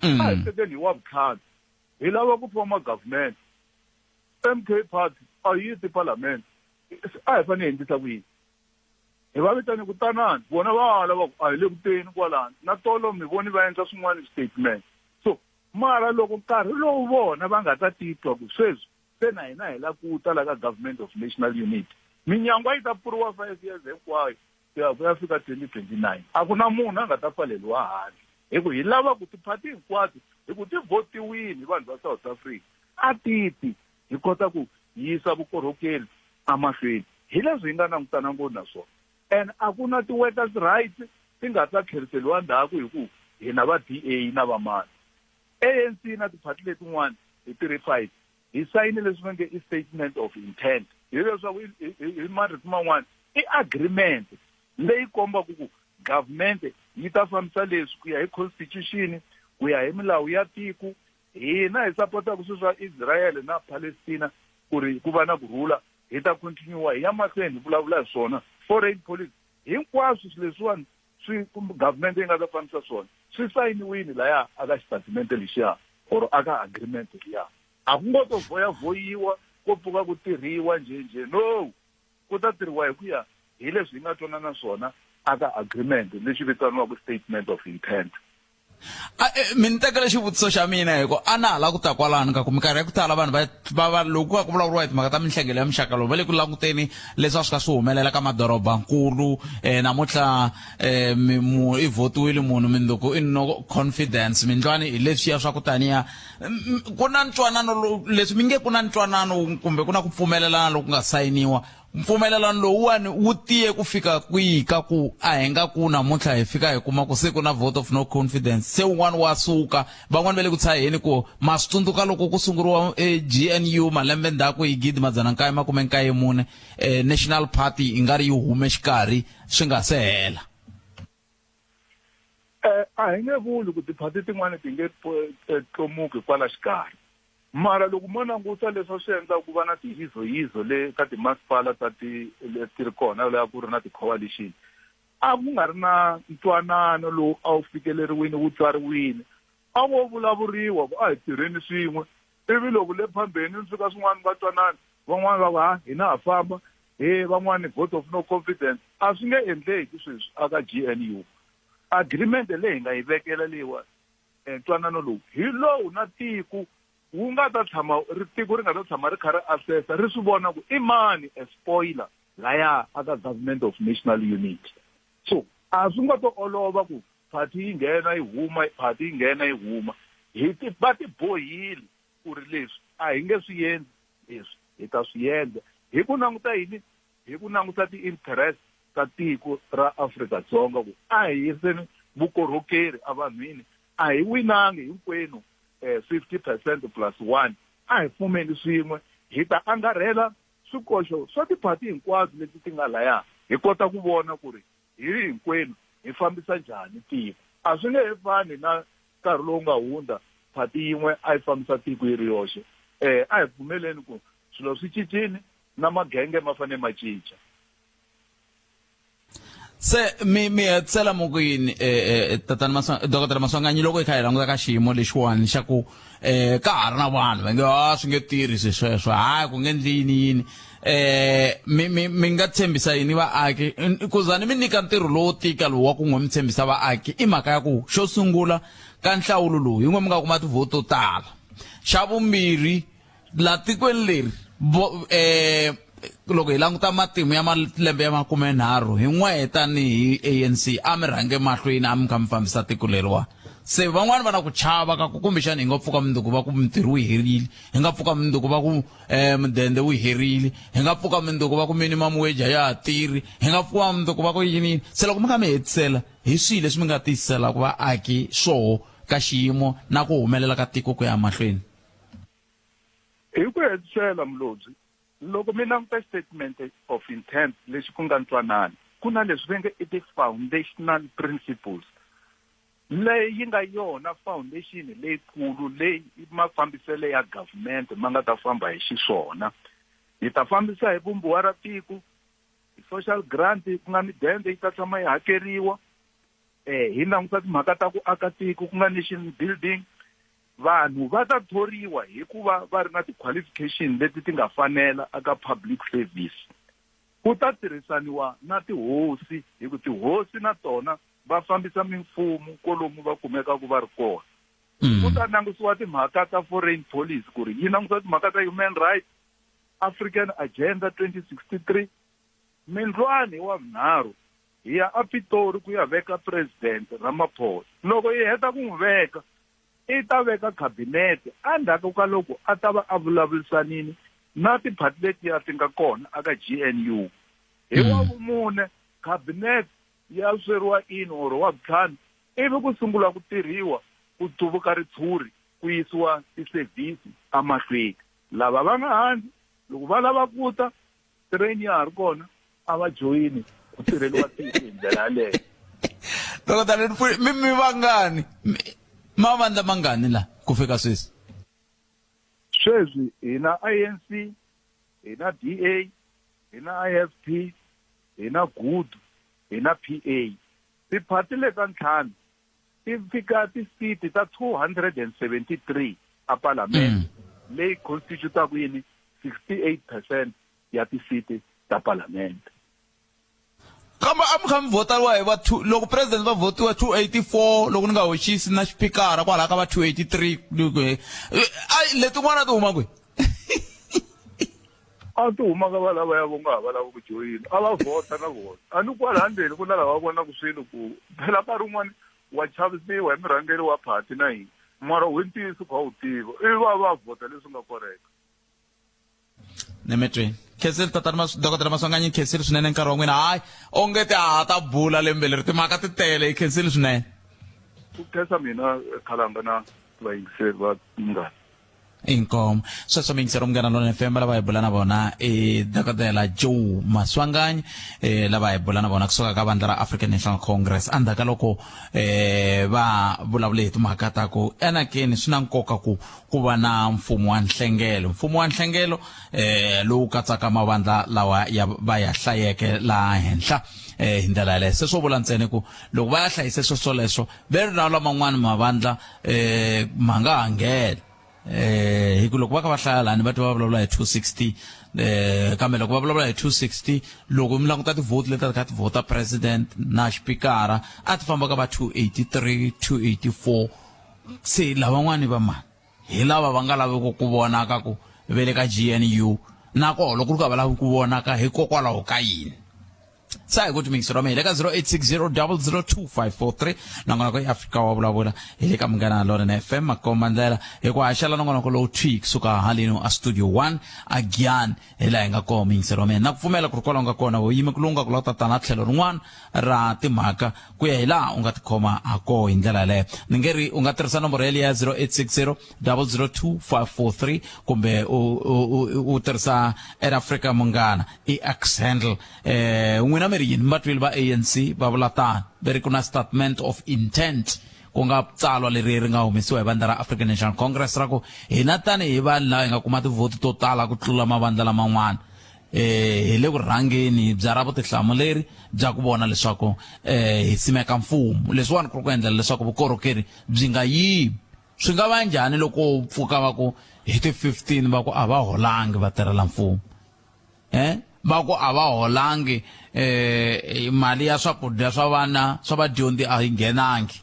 A hi tekeni hi Wavuntlhanu hi lava ku foma government, M_K party a yi ti palamende, a hi fanele hi endlisa ku yini? Hi va vitane ku tanani, vona va ala va ku a hi le ku teni kwalano. Na tolo mi voni va endla swin'wana statement. So mara loko nkarhi lowu vona va nga ta titwa ku sweswi se na hina hi la ku ta la ka government of national unity, minyangwa yi ta pfuriwa 5 years hinkwayo ku ya ku ya fika 2029. A ku na munhu a nga ta pfaleriwa handle hi ku hi lava ku tiphati hinkwato hi ku ti vhotiwile hi vanhu va South Africa a ti ti hi kota ku yisa vukorhokeri emahlweni. Hi leswi hi nga langutana ngopfu na swona. And a ku na ti-workers rights ti nga ta tlheriseriwa ndzhaku hi ku hina va D_A na va mani. A_N_C na tiphati letin'wana hi ti ri 5 hi sayine leswi va nge i statement of intent. Hi leswaku hi marito man'wana i agreement leyi kombaka ku government yi ta fambisa leswi ku ya hi constitution, Ku ya hi milawu ya tiko, hina hi sapotaka swilo swa Israel na Palestina ku ri ku va na ku rhula, hi ta continue hi ya mahlweni hi vulavula hi swona. Foreign policy, hinkwaswo swilo leswiwani swi kumbe government yi nga ta fambisa swona swi sayiniwile laya aka xitatimende lexiya or aka agreement liya. A ku ngo to voyavoyiwa ko pfuka ku tirhiwa njhenjhe, no, ku ta tirhiwa hi ku ya hi leswi hi nga twanana swona aka agreement lexi vitaniwaka statement of intent. A, e, mi ni tekele xivutiso xa mina hi ku a na ha lava ku ta kwalano ka ku minkarhi ya ku tala vanhu va va va loko ku ku vulavuriwa hi timhaka ta minhlengelo ya muxaka lowu va le ku languteni leswi a swi ka swi humelela ka madorobankulu um namuntlha um i votiwile munhu mindzuku i no confidence mindlwani hi leswiya swa ku taniya ku na ntwanano leswi mi nge ku na ntwanano kumbe ku na ku pfumelelana loku nga sayiniwa mpfumelelano lowuwani wu tiye ku fika kwihi ka ku a hi nga ku namuntlha hi fika hi kuma ku se ku na vote of no confidence se wun'wana wa suka van'wani va le ku tshaheni ku ma swi tsundzuka loko ku sunguriwa e GNU malembe ndzhaku hi 1994 eh, National Party i nga ri yi hume xikarhi swi nga se hela. Eh, a hi nge vuli ku tiphati tin'wana ti nge eh, tlomuki kwala xikarhi mara loko mo languta leswi swi endlaka ku va na tiyizoyizo le ka timasipala ta ti leti ri kona laha ku ri na ti-coalition a ku nga ri na ntwanano lowu a wu fikeleriwile wu tsariwile a vo vulavuriwa ku a hi tirheni swin'we ivi loko le phambeni ni fika swin'wana va twanani van'wana va ku ha hina ha famba he van'wani vote of no confidence a swi nge endleki sweswi aka G_N_U agreement leyi hi nga yi vekela leyiwani eh, ntwanano lowu hi lowu na tiko wu nga ta tshama ri tiko ri nga ta tshama ri kha ri assessa ri swi vona ku i mani a spoiler laya aka government of national unity so a swi nga to olova ku party yi nghena yi huma party yi nghena yi huma hi ti va ti bohile ku ri leswi a hi nge swi endli leswi hi ta swi endla hi ku languta yini hi ku languta ti-interest ta tiko ra Afrika-Dzonga ku a hi yiseni vukorhokeri evanhwini a hi winangi hinkwenu eh, 50 percent plus one a hi fumeni swin'we hi ta angarhela swikoxo swa tiphati hinkwato leti ti nga laya hi kota ku vona ku ri hi ri hinkwenu hi fambisa njhani tiko a swi nge he fani na nkarhi lowu nga hundza phati yin'we a yi fambisa tiko yi ri yoxe um a hi pfumeleni ku swilo swi cincile na magenge ma fanele ma cinca se mi mi hetisela mu ku yini eh, eh, tatana Maswa dokotela Maswanganyi loko hi kha hi languta ka xiyimo lexiwani xa ku eh, ka ha ri na vanhu va nge a swi nge tirhi swi sweswo hayi ku nge ndli yini yini eh mi mi mi nga tshembisa yini vaaki ku za ni mi nyika ntirho lowo tika lowu wa ku n'we mi tshembisa vaaki i mhaka ya ku xo sungula ka nhlawulo lowu hi n'we mi nga kuma tivhoto to tala xa vumbirhi la tikweni leri vo eh loko hi languta matimu ya malembe ya makumenharhu hi n'we tanihi ANC a mi rhange mahlweni a mi kha mi fambisa tiko leriwa se van'wani va na ku chava ka ku kumbexani hi nga pfuka mundzuku va ku mintirho wu herile hi nga pfuka mundzuku va ku um mudende wu herile hi nga pfuka mundzuku va ku minimum wage a ya ha tirhi hi nga pfuka mundzuku va ku yini yini se loko mi kha mi hetisela hi swihi leswi mi nga tiyiselaka vaaki swoho ka xiyimo na ku humelela ka tiko ku ya mahlweni Hi ku hetisela, Mulobyi, loko mi languta Statement of Intent lexi ku nga ntwanano, ku na leswi va nge i ti-foundational principles, leyi yi nga yona foundation leyikulu leyi mafambiselo ya government ma nga ta famba hi xiswona. Hi ta fambisa hi vumbiwa ra tiko, hi social grant ku nga midende yi ta tshama yi hakeriwa, eh, hi languta timhaka ta ku aka tiko ku nga nation building, Vanhu va ta thoriwa hi ku va va ri na ti-qualification leti ti nga fanela eka public service. Ku ta tirhisaniwa na tihosi hi ku tihosi na tona va fambisa mimfumo kolomu va kumekaka va ri kona. Ku ta langutisiwa timhaka ta foreign policy ku ri yi langutisa timhaka ta human rights, African Agenda 2063. Mindlwani hi Wavunharhu hi ya aPitori ku ya veka President Ramaphosa. Loko hi heta ku n'wi veka, i ta veka khabinete endzhaku ka loko a ta va a vulavurisanile na tiphati letiya ti nga kona aka GNU. Hi wa vumune, khabinete ya sweriwa in or wa vutlhanu ivi ku sungula ku tirhiwa ku tsuvuka ritshuri ku yisiwa tisevhisi emahlweni. Lava va nga handle loko va lava ku ta, train ya ha ri kona a va joyini ku tirheliwa tiko hi ndlela yaleyo dokotela mi mi vangani Mavandla mangani la ku fika sweswi? Sweswi hi na ANC, hi na DA, hi na IFP, hi na Good, hi na PA. Tiphati leta ntlhanu ti fika tisiti ta 273 a palamende leyi constitutaka yini 68 percent ya tisiti ta palamende. Kambe a mi kha mi vhotariwa hi va two, loko president va vhotiwa 284 loko ni nga hoxisi na xipikara kwalaha ka va 283 ai letin'wana ti huma kwihi? A ti huma ka valavaya vo nga ha va lavi ku joyina, a va vhota na vona. A ni kwala ndzeni ku na lava vonaka swilo ku phela nkarhi wun'wani wa chavisiwa hi murhangeri wa phati na yini, mara hi ntiyiso u kha u tiva ivi va va vhota leswi nga correct. Nemetweni khensile tatana Mas dokodela Maswanganyi khensile swinene nkarhi wa n'wina hayi onge ti ha ta bula lembe leri timhaka ti tele hi khensile swinene. Ku khensa mina Khalanga na vayingiseri va Munghana. Inkomu sweswo miyingiseri Munghana Lonene FM lava hi bula na vona i dokodela Joe Maswanganyi eh, lava hi bula na vona kusuka ka vandla ra African National Congress endzhaku ka loko eh, va vulavule hi timhaka ta ku enakeni swi na nkoka ku ku va na mfumo wa nhlengelo mfumo wa nhlengelo eh, lowu katsaka mavandla lawa ya va ya hlayeke laha henhla eh, hi ndlela yaleyo se swo vula ntsena ku loko va ya hlayise sweswoleswo ve ri na laman'wana mavandla eh, ma nga ha nghena eh hi ku loko va kha va hlaya lani va twa va vulavula hi 260 eh kambe loko va vulavula hi 260 loko mi languta tivhoti leti a ti kha ti vhota president na xipikara a ti famba ka va 283 284 se lavan'wani va mani hi lava va nga laviki ku vonaka ku ve le ka GNU na koho loko ri ku a va lavi ku vonaka hikokwalaho ka yini sa hi ku timixero mi hi le ka 0860002543 nongonoko i Afrika wa vulavula hi le ka Munghana Lonene FM makomba ndlela hi ku haxela nongonoko lowu thwi kusuka haleno a studio 1 a Giyani hi laha hi nga kona muyingiseri wa mina na ku pfumela ku ri kwalaho nga kona u yime ku lunga ku lava tatana tlhelo rin'wana ra timhaka ku ya hi laha u nga tikhoma ha koho hi ndlela yaleyo ni nge ri u nga tirhisa nomboro yeleyo ya 0860 002 543 kumbe u tirhisa Air Africa Munghana i X handle eh n'wina mi ri yini mi va twile va ANC va vula tano ve ri ku na statement of intent ku nga tsalwa leri ri nga humesiwa hi vandla ra African National Congress ra ku hina tanihi vanhu lava hi nga kuma tivhoti to tala ku tlula mavandla laman'wana eh hi le ku rhangeni bya ra vutihlamuleri bya ku vona leswaku eh hi simeka mfumo leswiwani ku ri ku endlela leswaku vukorhokeri byi nga yimi swi nga va njhani loko pfuka va ku hi ti 15 va ku a va holangi vatirhela mfumo eh va ku a va holangi eh mali ya swakudya swa vana swa vadyondzi a yi nghenangi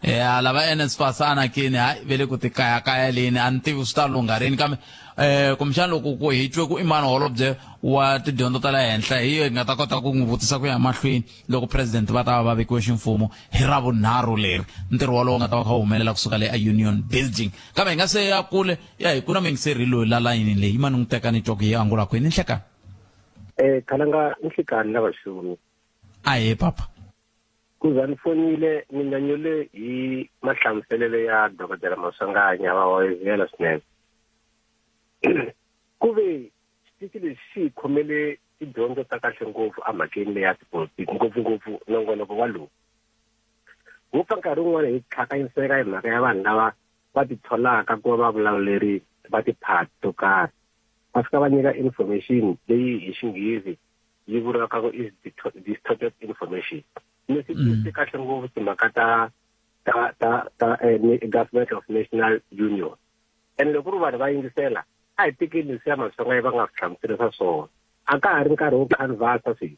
eh lava NSFAS anakini hayi ve le ku tikayakayeleni a ni tivi swi ta lungha rini kambe eh kumbexana loko ku hi twe ku i mani holobye wa tidyondzo ta le henhla hi yo hi nga ta kota ku n'wi vutisa ku ya mahlweni loko president va ta va va vekiwe ximfumo hi ravunharhu leri ntirho wolowo nga ta va kha wu humelela kusuka le a union building kambe hi nga se ya kule ya hi ku na muyingiseri loyi la layini leyi yima ni n'wi teka ni twa ku yi angula kwini nhlekani Eh khalanga nhlikani la vaxumi. Ahee papa. Ku za ni fonile ni nyanyule hi mahlamuselelo ya dokodela Maswanganyi va hoyozela swinene. Ku ve xitichi lexi xi hi khomele tidyondzo ta kahle ngopfu emhakeni leya tipolitiki ngopfungopfu nongonoko wa lowu. Wo pfa nkarhi wun'wana hi tlhakanyiseka hi mhaka ya vanhu lava va ti tholaka ku va vavulavuleri va tiphati to karhi va fika va nyika information leyi hi xinghezi yi vuriwaka ku is distorted information ni swi twisise kahle ngopfu timhaka ta ta ta ta eh, government of national union and loko ku ri vanhu va yingisela a hi tekeni leswiya masonga va nga swi hlamuserisa swona a ka ha ri nkarhi wo canvasa sweswi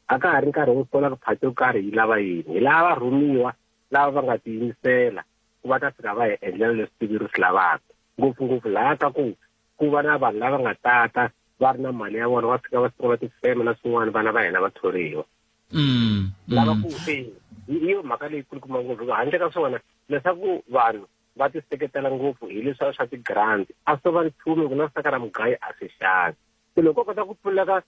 a ka ha ri nkarhi wo sola ku phati yo karhi yi lava yini hi lava varhumiwa lava va nga tiyimisela ku va ta fika va hi endlela leswi tiko ri swi lavaka ngopfungopfu laha ka ku ku va na vanhu lava nga tata va ri na mali ya vona va fika va sungula tifeme na swin'wana vana va hina va thoriwa lava ku e hi yo mhaka leyi kulukumba ngopfu hikuva handle ka swona leswaku vanhu va ti seketela ngopfu hi leswiya swa ti-grant a swo va nchumu ku na saka ra mugayo a swi xavi se loko ko kota ku pfuleka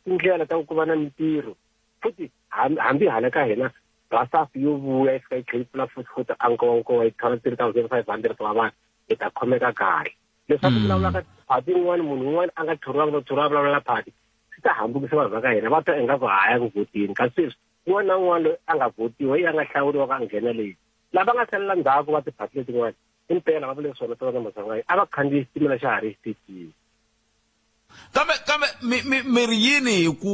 tindlela ta ku va na mintirho futhi hambi hala ka hina basafu yo vuya yi fika yi tlhela yi pfula futhi futhi a nkowankowa yi thola 3500 wa vanhu hi ta khomeka kahle leswaku mm. vulavula ka phati yin'wana munhu un'wana a nga thoriwanga no thoriwa vulavula phati swi ta hambukisa vanhu va ka hina va twa ingaku haya ku vhotini kasi sweswi un'wana na un'wana loyi a nga vhotiwa yi a nga hlawuriwa ka a nghena leyi Lava nga salela ndzhaku va tiphati letin'wana impela va vule swona tona Maswanganyi a va khandziyi xitimela xa ha ri xitichini. Kambe kambe mi mi mi ri yini hi ku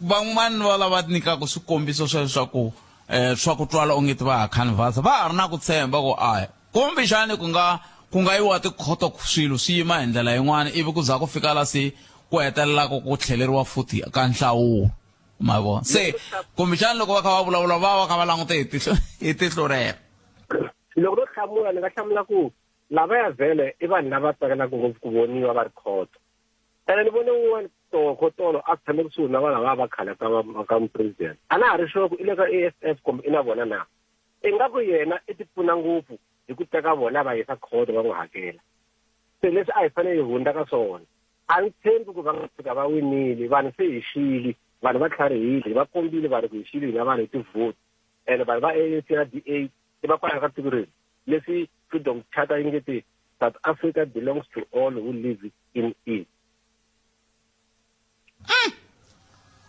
van'wana va lava nyikaka swikombiso swa leswaku eh swa ku twala onge ti va ha canvas va ha ri na ku tshemba ku a kumbexani ku nga ku nga yiwa tikhoto swilo swi yima hi ndlela yin'wana ivi ku za ku fika la se ku hetelelaka ku tlheleriwa futhi ka nhlawulo ma vona se kumbexani loko va kha va vulavula va va kha va langute hi tihlo hi tihlo rero. Loko no hlamula ni nga hlamula ku lavaya vhele i vanhu lava tsakelaka ngopfu ku voniwa va ri khoto. Ene ni vone un'wana toko tolo a tshame kusuhi na vanhu lava va khale ka ka mupresident. A na ha ri sure ku i le ka EFF kumbe i na vona na. Ingaku yena i ti pfuna ngopfu hi ku teka vona va yisa khoto va n'wi hakela. Se leswi a hi fanele hi hundza ka swona. A ni tshembi ku va nga fika va winile. Vanhu se hi xile, vanhu va tlharihile, hi va kombile vanhu ku hi xile hina vanhu hi ti-vote. Ene vanhu va ANC na DA i va kwalaho ka tiko reri. Leswi Freedom Charter yi nge te South Africa belongs to all who live in it.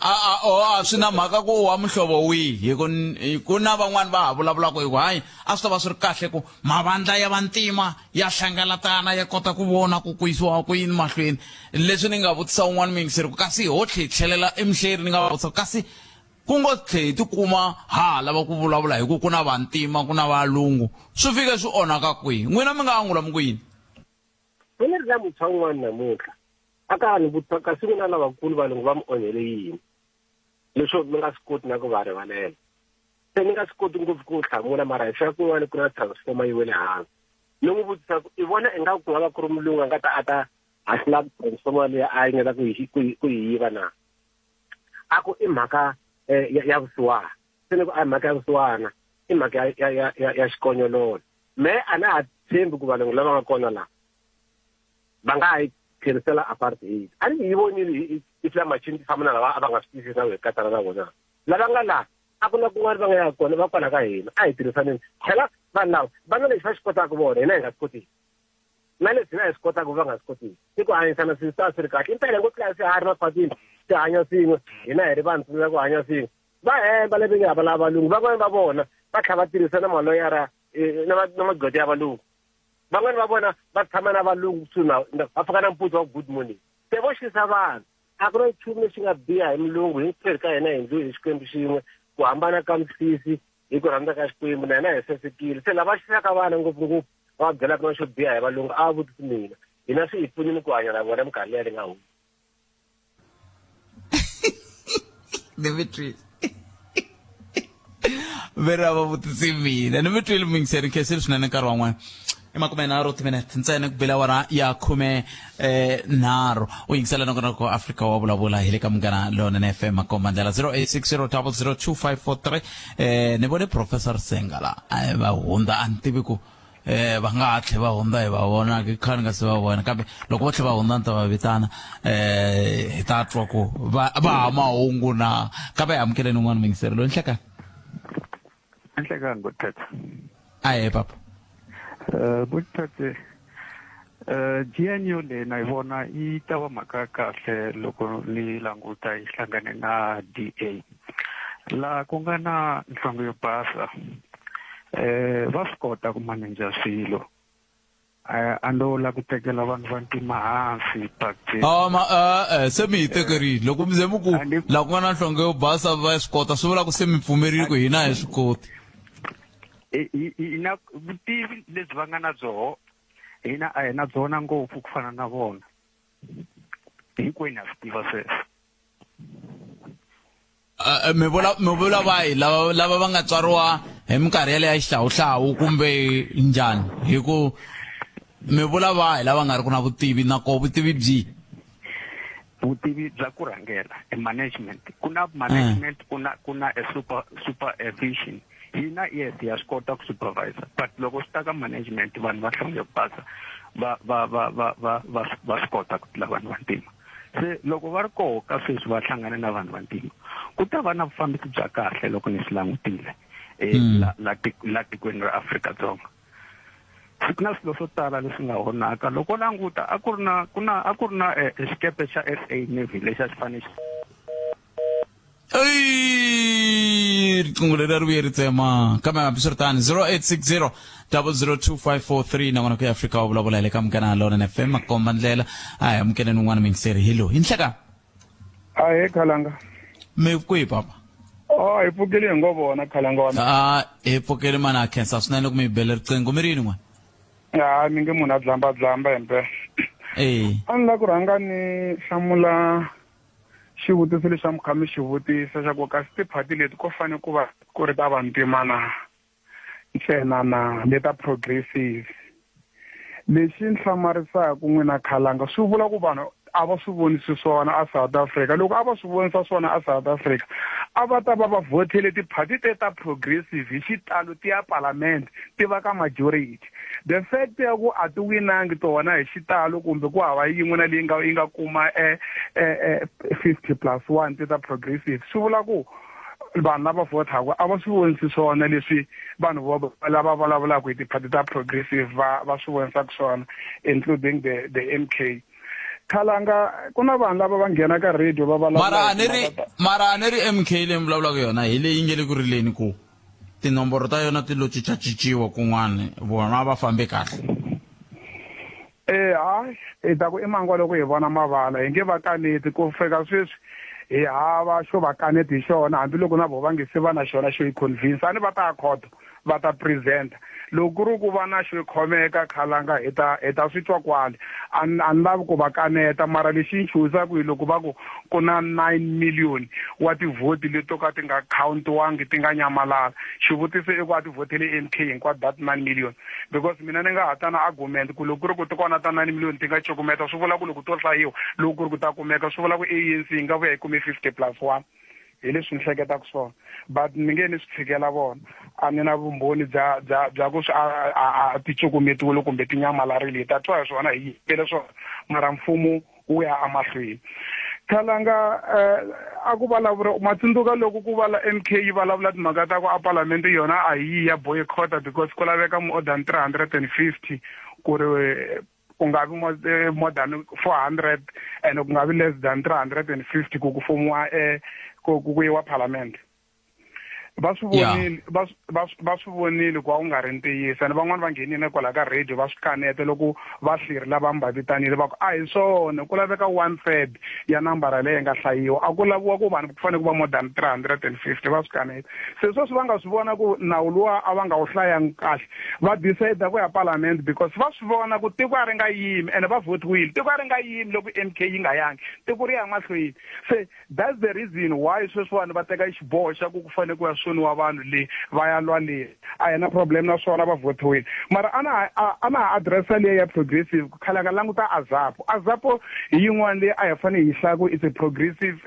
A a o a swi na mhaka ku wa muhlovo wihi hi ku ku na van'wani va ha vulavulaka hi ku hayi a swi ta va swi ri kahle ku mavandla ya vantima ya hlengeletana ya kota ku vona ku ku yisiwa ku yini mahlweni leswi ni nga vutisa un'wana muyingiseri ku kasi ho tlhe hi tlhelela emuhleri ni nga va vutisa kasi ku ngo tlhe hi tikuma ha ha lava ku vulavula hi ku ku na vantima ku na valungu swi fike swi onhaka kwihi n'wina mi nga angula mi ku yini Ni ri na muntshwa un'wana namuntlha a ka ni vutisa kasi n'wina lavakulu valungu va mi onhele yini leswo mi nga swi koti na ku va rivalela se ni nga swi koti ngopfu ku hlamula mara hi fika kun'wana ku na transformer yi wele hansi ni n'wi vutisa ku i vona ingaku ku nga va ku ri mulungu a nga ta a ta hahlula transformer leyi a yi nga ta ku yi ku yi yiva na a ku i mhaka eh, ya, ya vusiwana se ni ku a mhaka ya vusiwana i mhaka ya, ya, ya, ya, ya xikonyololo me a na ha tshembi ku valungu lava nga kona laha va nga ha yi tlherisela apartheid a ni yi vonile i fila machini ti famba na lava a va nga swi twisisi na ku hi katana na vona lava nga laha a ku na kun'wana va nga ya kona va kwala ka hina a hi tirhisaneni tlhela vanhu lava va na lexi va xi kotaka vona hina hi nga swi kotiki na leswi hina hi swi kotaka va nga swi kotiki i ku hanyisana swi ta swi ri kahle impela ngo tlula swiharhi makhwatini swi hanya swin'we hina hi ri vanhu swi ku hanya swin'we va hemba lava nge hava lava valungu van'wani va vona va tlhela va tirhisa na maloyara eh, na na magqwetha ya valungu van'wani va vona va tshama na valungu kusuhi na va fika nampundzu va ku good morning se vo xisa vanhu a ku na nchumu lexi nga biha hi mulungu hinkwerhu ka hina hi ndliwe hi xikwembu xin'we ku hambana ka misisi hi ku rhandza ka xikwembu na hina hi sasekile se lava xisaka vana ngopfungopfu va va byelaka na xo biha hi valungu a va vutisi mina hina swi hi pfunile ku hanya na vona minkarhi leyi nga hundza ni mi twile ve ri a va vutisi mina ni mi twile muyingiseri khensile swinene nkarhi wan'wana i makumenharhu timinete ntsena ku bela awara ya khume eh, nharhu u yingisela nongonoko afrika wa vulavula hi le ka munghana lonene fm makomba ndlela 0860 002543 eh, ni vone professor senga la a va hundza a ni tivi ku eh va nga ha tlhe va hundza hi va vona ke khale nga se va vona kambe loko vo tlhe va hundza ni ta va vitana eh hi ta twa ku va va ha mahungu na kambe hi amukeleni un'wana muyingiseri loyi nhlekani Nhlekani kuthetha. Ahe papa. Eh kuthethe eh GNU leyi na yi vona yi ta va mhaka ya kahle loko ni languta yi hlangane na DA. Laha ku nga na nhlonge yo basa eh va swi kota ku manager swilo a ndo la ku tekela vanhu va ntima hansi but ah, ma eh, eh se mi yi tekerile loko mi ze mi ku la ku nga na nhlonge yo basa va swi kota swi vula ku se mi pfumerile ku hina hi swi koti hi na vutivi lebyi va nga na byoho hina a hi na byona ngopfu ku fana na vona hinkwenu ha swi tiva sweswo Eh, eh, mi vula mi vula vahi lava lava va nga tswariwa hi minkarhi yaleyo ya xihlawuhlawu kumbe njhani hi ku mi vula vahi lava nga ri ku na vutivi na koho vutivi byi vutivi bya ku rhangela e management ku na management ku na ku na a super super vision hina yes ya swi kota ku supervisor but loko swi ta ka management vanhu va hlonge ku basa va va va va va va va swi kota ku tlula vanhu vantima se loko va ri koho ka sweswi va hlangane na vanhu vantima ku ta va na vufambisi bya kahle loko ni swi langutile eh, mm. la, la, la tikweni ra Afrika-Dzonga ku na swilo swo tala leswi nga onhaka loko languta a ku ri na ku na a ku ri na eh, xikepe xa SA Navy lexi a xi fanele Ey, Riqingho leri a ri vuye ri tsema. Kambe hambiswiritano 0860 002543 na n'wana ku ya Afrika wa vulavula hi le ka Munghana Lonene FM makomba ndlela. A hi amukeleni un'wana muyingiseri hi loyi. Hi nhleka. Ahee Khalanga. Mi kwihi papa? Oh, hi pfukile hi ngo vona Khalanga wa mina. Ah, hi pfukile mana a khensa swinene ku mi bele riqingho mi ri yini n'wana? Ha, mi nge munhu a dlamba dlamba himpela. Eh. A ni la ku rhanga ni hlamula xivutiso lexi a mi kha mi xi vutisa xa ku kasi tiphati leti ko fane ku va ku ri ta vantima na ntsena na leta progressive. Lexi ni hlamarisaka n'wina Khalanga swi vula ku vanhu a va swi vonisi swona a South Africa. Loko a va swi vonisa swona a South Africa a va ta va va vhotele tiphati te ta progressive hi xitalo ti ya palamende ti va ka majority. The fact ya ku a ti winangi tona hi xitalo kumbe ku hava yin'we na leyi nga yi nga kuma 50 plus 1 ti ta progressive swi vula ku vanhu lava vhotaka a va swi vonisi swona leswi vanhu lava vulavulaka hi tiphati ta progressive va va swi vonisaka swona including the the MK. Khalanga ku na vanhu lava va nghena ka radio va vulavula Mara a ni ri mara a ni ri MK leyi mi vulavulaka yona hi leyi nge le ku rileni ku tinomboro ta yona ti lo cincacinciwa kun'wana vona va fambe kahle. Eh hayi hi ta ku i mangwa loko hi vona mavala hi nge va kaneti ku fika sweswi hi hava xo va kaneti hi xona hambiloko na vona va nge se va na xona xo hi convince a ni va ta ya khoto va ta presenter loko ku ri ku va na xo khomeka khalanga hi ta hi ta swi twa kwale a ni a ni lavi ku va kaneta mara lexi ni chuhisaka hi loko va ku ku na 9 million wa tivhoti leti to ka ti nga countiwangi ti nga nyamalala xivutiso i ku a ti vhotele MK hinkwato that 9 million because mina ni nga ha ta na argument ku loko ku ri ku ti kona ta 9 million ti nga cukumeta swi vula ku loko to hlayiwa loko ku ri ku ta kumeka swi vula ku ANC yi nga vuya yi kume 50 plus 1 hi leswi ni hleketaka swona but ni nge ni swi tshikela vona a ni na vumbhoni bya bya bya ku swi a ti cukumetiwile kumbe ti nyamalarile hi ta twa hi swona hi yimele swona mara mfumo wu ya emahlweni khalanga a ku vulavula ma tsundzuka loko ku vala MK yi vulavula timhaka ta ku a palamende yona a hi yi ya boycott because ku laveka more than 350 ku ri ku nga vi more than 400 and ku nga vi less than 350 ku ku fumiwa ku ku yiwa parliament va swi vonile va va va swi vonile ku a wu nga ri ntiyiso and van'wani va nghenile kwala ka radio va swi kaneta loko va hliri lava mi va vitanile va ku a hi swona ku laveka one third ya nambara leyi nga hlayiwa a ku laviwa ku vanhu ku fanele ku va more than 350 va swi kaneta se sweswi va nga swi vona ku nawu luwa a va nga wu hlayangi kahle va decide ku ya parliament because va swi vona ku tiko a ri nga yimi ene va votiwile tiko a ri nga yimi loko M_K yi nga yangi tiko ri ya mahlweni se that's the reason why sweswiwani va teka xiboho xa ku ku fanele ku ya soniwa vanhu le va ya lwa le a hi na problem na swona va votiwile mara a na a na ha addressa liya ya progressive khale a nga languta azapo azapo hi yin'wana leyi a hi fanele hi hlaya ku it's a progressive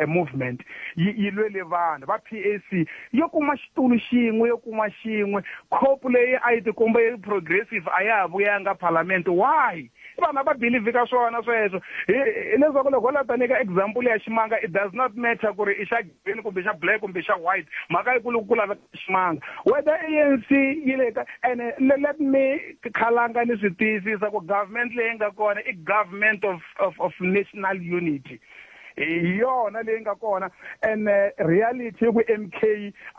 movement yi yi lwele vanhu va P_A_C yo kuma xitulu xin'we yo kuma xin'we COPE leyi a yi tikomba yi ri progressive a ya ha vuyanga parliament why vanhu a va believe ka swona sweswo hileswaku loko ho la ta nyika example ya ximanga it does not matter ku ri i xa green kumbe xa black kumbe xa white mhaka yikulu ku laveka ximanga whether ANC yi le ka ene let me khalanga ni swi tiyisisa ku government leyi nga kona i government of of of national unity hi yona leyi nga kona and reality ku MK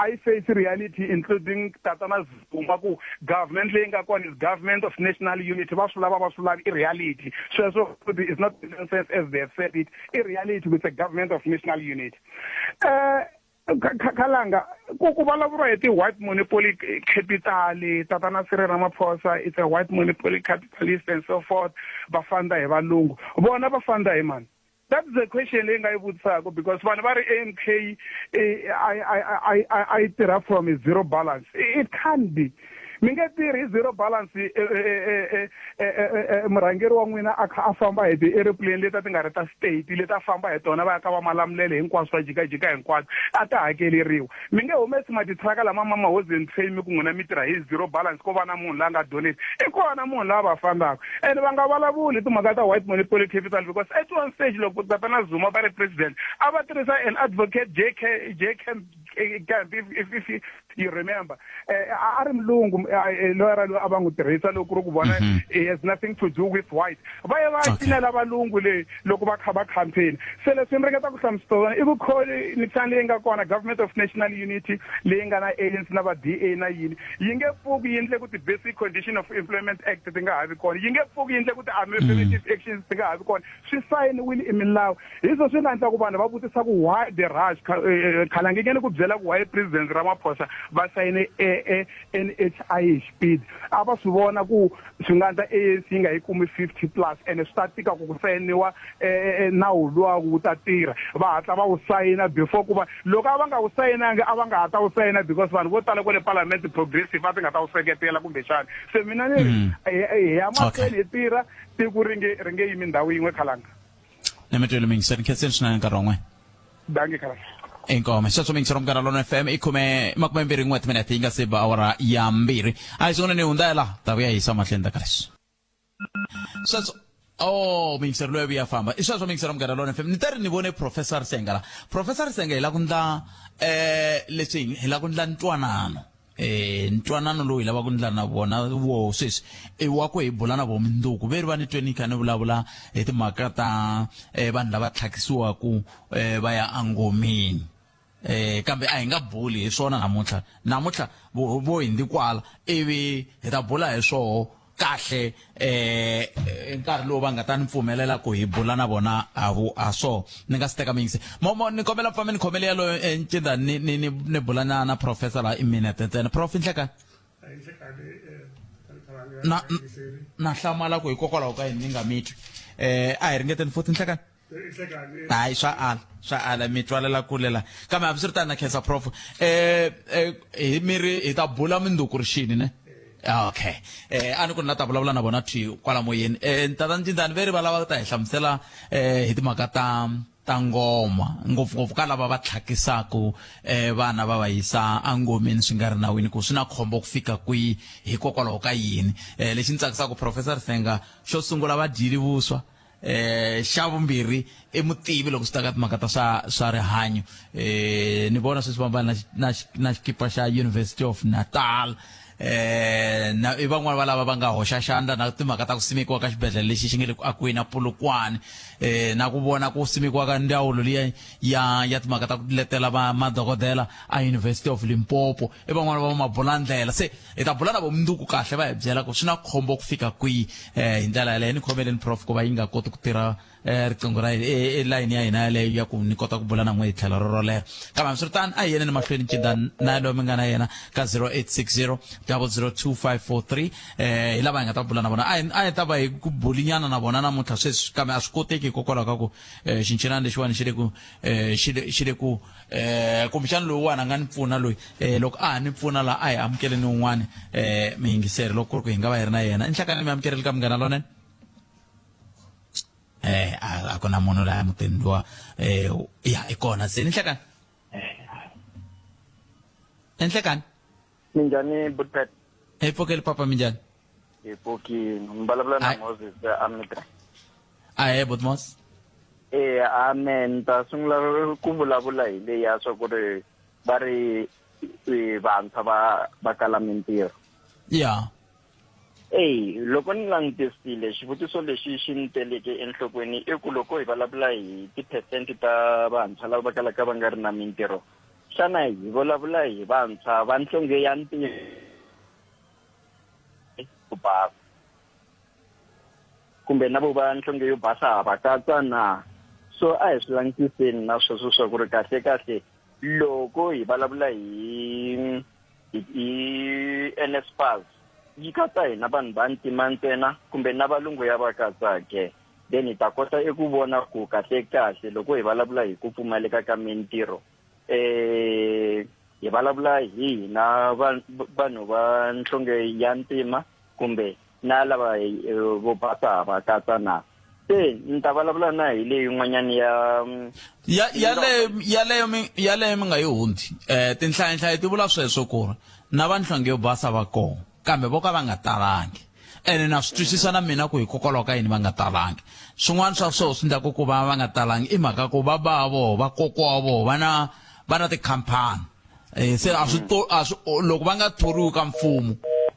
a yi face reality including tatana Zuma ku government leyi nga kona is government of national unity va swi lava va swi lavi i reality sweswo is not nonsense as they have said it i reality with a government of national unity Khalanga ku ku vulavuriwa hi ti-white monopoly capital tatana Cyril Ramaphosa it's a white monopoly capitalist and so forth va fanda hi valungu vona va fanda hi mani that's the question leyi nga yi vutisaka because vanhu va ri A_N_K a yi tirha from a zero balance it can't be mi nge tirhi hi zero balance murhangeri wa n'wina a kha a famba hi ti-aeroplane leti a ti nga ri ta state leti a famba hi tona va ya ka va malamulele hinkwaswo va jikajika hinkwaswo a ti hakeleriwa mi nge humesi matitraka lama ma mahozen train mi ku n'wina mi tirha hi zero balance ko va na munhu la nga donate i kona munhu la va fambaka and va nga vulavuli timhaka ta white monopoly capital because at one stage loko tatana Zuma va ri president a va tirhisa an advocate J_K J_K. camp if, if, if you, you remember eh, a a ri mulungu eh, eh, loyara loyi a va n'wi tirhisa loko ku ri ku vona he has nothing to do with white va ye va cinela valungu leyi loko va kha va campaign se leswi ni ringeta ku hlamusela swona i vukholinisani leyi nga kona government of national unity leyi nga na ANC na va DA na yini yi nge pfuki yi endle ku ti-basic condition of employment act ti nga ha vi kona yi nge pfuki yi endle ku ti-affirmative actions ti nga ha vi kona swi sayiniwile i milawu hi swo swi nga endla ku vanhu va vutisa ku why the rush Khalangi nge ni ku byela ku why president Ramaphosa va sayine NHI hi xipidi a va swi vona ku swi nga endla ANC yi nga yi kumi 50 plus ene swi ta tika ku ku sayiniwa nawu luwa wu ta tirha va hatla va wu sayina before ku va loko a va nga wu sayinangi a va nga ha ta wu sayina because vanhu vo tala kwale parliament progressive a ti nga ta wu seketela kumbexana se mina ni ri hi ya mahlweni hi tirha tiko ri nge ri nge yimi ndhawu yin'we khalanga ni mi twile mingiseri nkhenseni swinene nkarhi wun'we dankie khalanga inkomo sweswo mingisero munghana lona fm i khume makume mbirhi n'we timinete yi nga se ba awara ya mbirhi a hi sungule ni hundza ya laha ta vuya hi yisa mahlweni ta ka leswi sweswo oh mingisero loyi vuya famba i sweswo mingisero munghana lona fm ni ta ri ni vone professor senga la professor senga hi la ku ndla eh leswi hi la ku ndla ntwanano eh ntwanano lowu hi lavaka ku ndla na vona wo sweswi i wa ku hi bula na vo minduku ve ri va ni tweni kha ni vulavula hi timhaka ta eh, vanhu lava tlhakisiwaku eh, va ya angomeni eh kambe a hi nga buli hi swona namuntlha namuntlha vo vo hindzi kwala ivi hi ta bula hi swoho kahle eh nkarhi lowu va nga ta ni pfumelela ku hi bula na vona a vu a so ni nga si teka mingisi momo ni kombela pfame ni khomele yaloyo eh, ncinda ni ni ni ni bula na na professor la i minete ntsena prof nhlekani na na hlamala ku hikokwalaho ka yini ni nga mi twi eh a hi ringeteni futhi nhlekani hayi swa ala swa ala mi twalela kule la kambe hambiswiritano na khensa prof eh, eh hi mi ri hi ta bula minduku ri xini ne okay eh a ni ku ni la ta vulavula na vona thwi kwala moyeni eh tata ncindani ve ri va lava ku ta hi hlamusela eh hi timhaka ta ta ngoma ngopfungopfu ka lava va tlhakisaku eh vana va va yisa engomeni swi nga ri nawini ku swi na khombo ku fika kwihi hikokwalaho ka yini eh lexi ni tsakisaka professor Senga xo sungula va dyile vuswa eh xa vumbirhi i mutivi loko swi ta ka timhaka ta swa swa rihanyo eh ni vona sweswi va na na na xikipa xa University of Natal eh na i van'wana va lava va nga hoxa xandla na timhaka ta ku simekiwa ka xibedhlele lexi xi nga le ku akiweni na Polokwane eh na ku vona ku simekiwa ka ndzawulo liya ya ya timhaka ta ku letela va madokodela a University of Limpopo i van'wana va mabulandlela se hi ta bula na vo mundzuku kahle va hi byela ku swi na khombo ku fika kwihi um hi ndlela yaleyo ni khomeleni prof ku va yi nga koti ku tirha um riqingho ra layini ya hina yaleyo ya ku ni kota ku bula na n'we hi tlhelo rorolero kambe hambiswiritano a hi yeneni mahlweni cinda na yaloyo mi nga na yena ka 0860 002543 eh hi lava hi nga ta bula na vona a hi ta va hi ku bulinyana na vona namuntlha sweswi kambe a swi koteki hikokwalaho ka ku um xincinani lexiwani xi le ku um xi le ku eh kumbexana lowuwani a nga ni pfuna loyi eh loko a ha ni pfuna la a hi amukeleni un'wana eh miyingiseri loko ku ri ku hi nga va hi ri na yena inhlakani mi amukeleli ka munghana lonene eh a ku na munhu laha mutini luwa eh ya i kona se ni nhlekani enhlekani minjhani butpet hi pfukeli papa minjhani hi pfukini mi vulavula na moses amitra ahee botmos e amen ni ta sungula ku vulavula hi leyi ya swa ku ri va ri vantshwa va va kala mintirho ya Eyi loko ni langutisile xivutiso lexi xi ni teleke enhlokweni i ku loko hi vulavula hi ti-percent ta vantshwa lava va kalaka va nga ri na mintirho xana hi vulavula hi vantshwa va nhlonge ya ntirho ku basa kumbe na vo va nhlonge yo basa ha va katsa na so a hi swi langutiseni na sweswo swa ku ri kahle kahle loko hi vulavula hi hi NSFAS yi katsa hina vanhu va ntima ntsena kumbe na valungu ya va katsa ke then hi ta kota eku vona ku kahle kahle loko hi vulavula hi ku pfumaleka ka mintirho eh hi vulavula hi hina vanhu va nhlonge ya ntima kumbe na lava eh, vo basa va katsa na se ni ta vulavula na hi leyi yin'wanyana ya ya yaleyo yaleyo mi yaleyo mi nga yi hundzi eh tinhlayanhlayo ti vula sweswo ku ri na va nhlonge yo basa va kona kambe vo ka va nga talangi ene na swi twisisa na mina ku hikokwalaho ka yini va nga talangi swin'wana swa swona swi endlaku ku va va nga talangi i mhaka ku va ba voho va kokwa wa voho va na va na tikhampani Eh, se a swi to a swi loko va nga thoriwi ka mfumo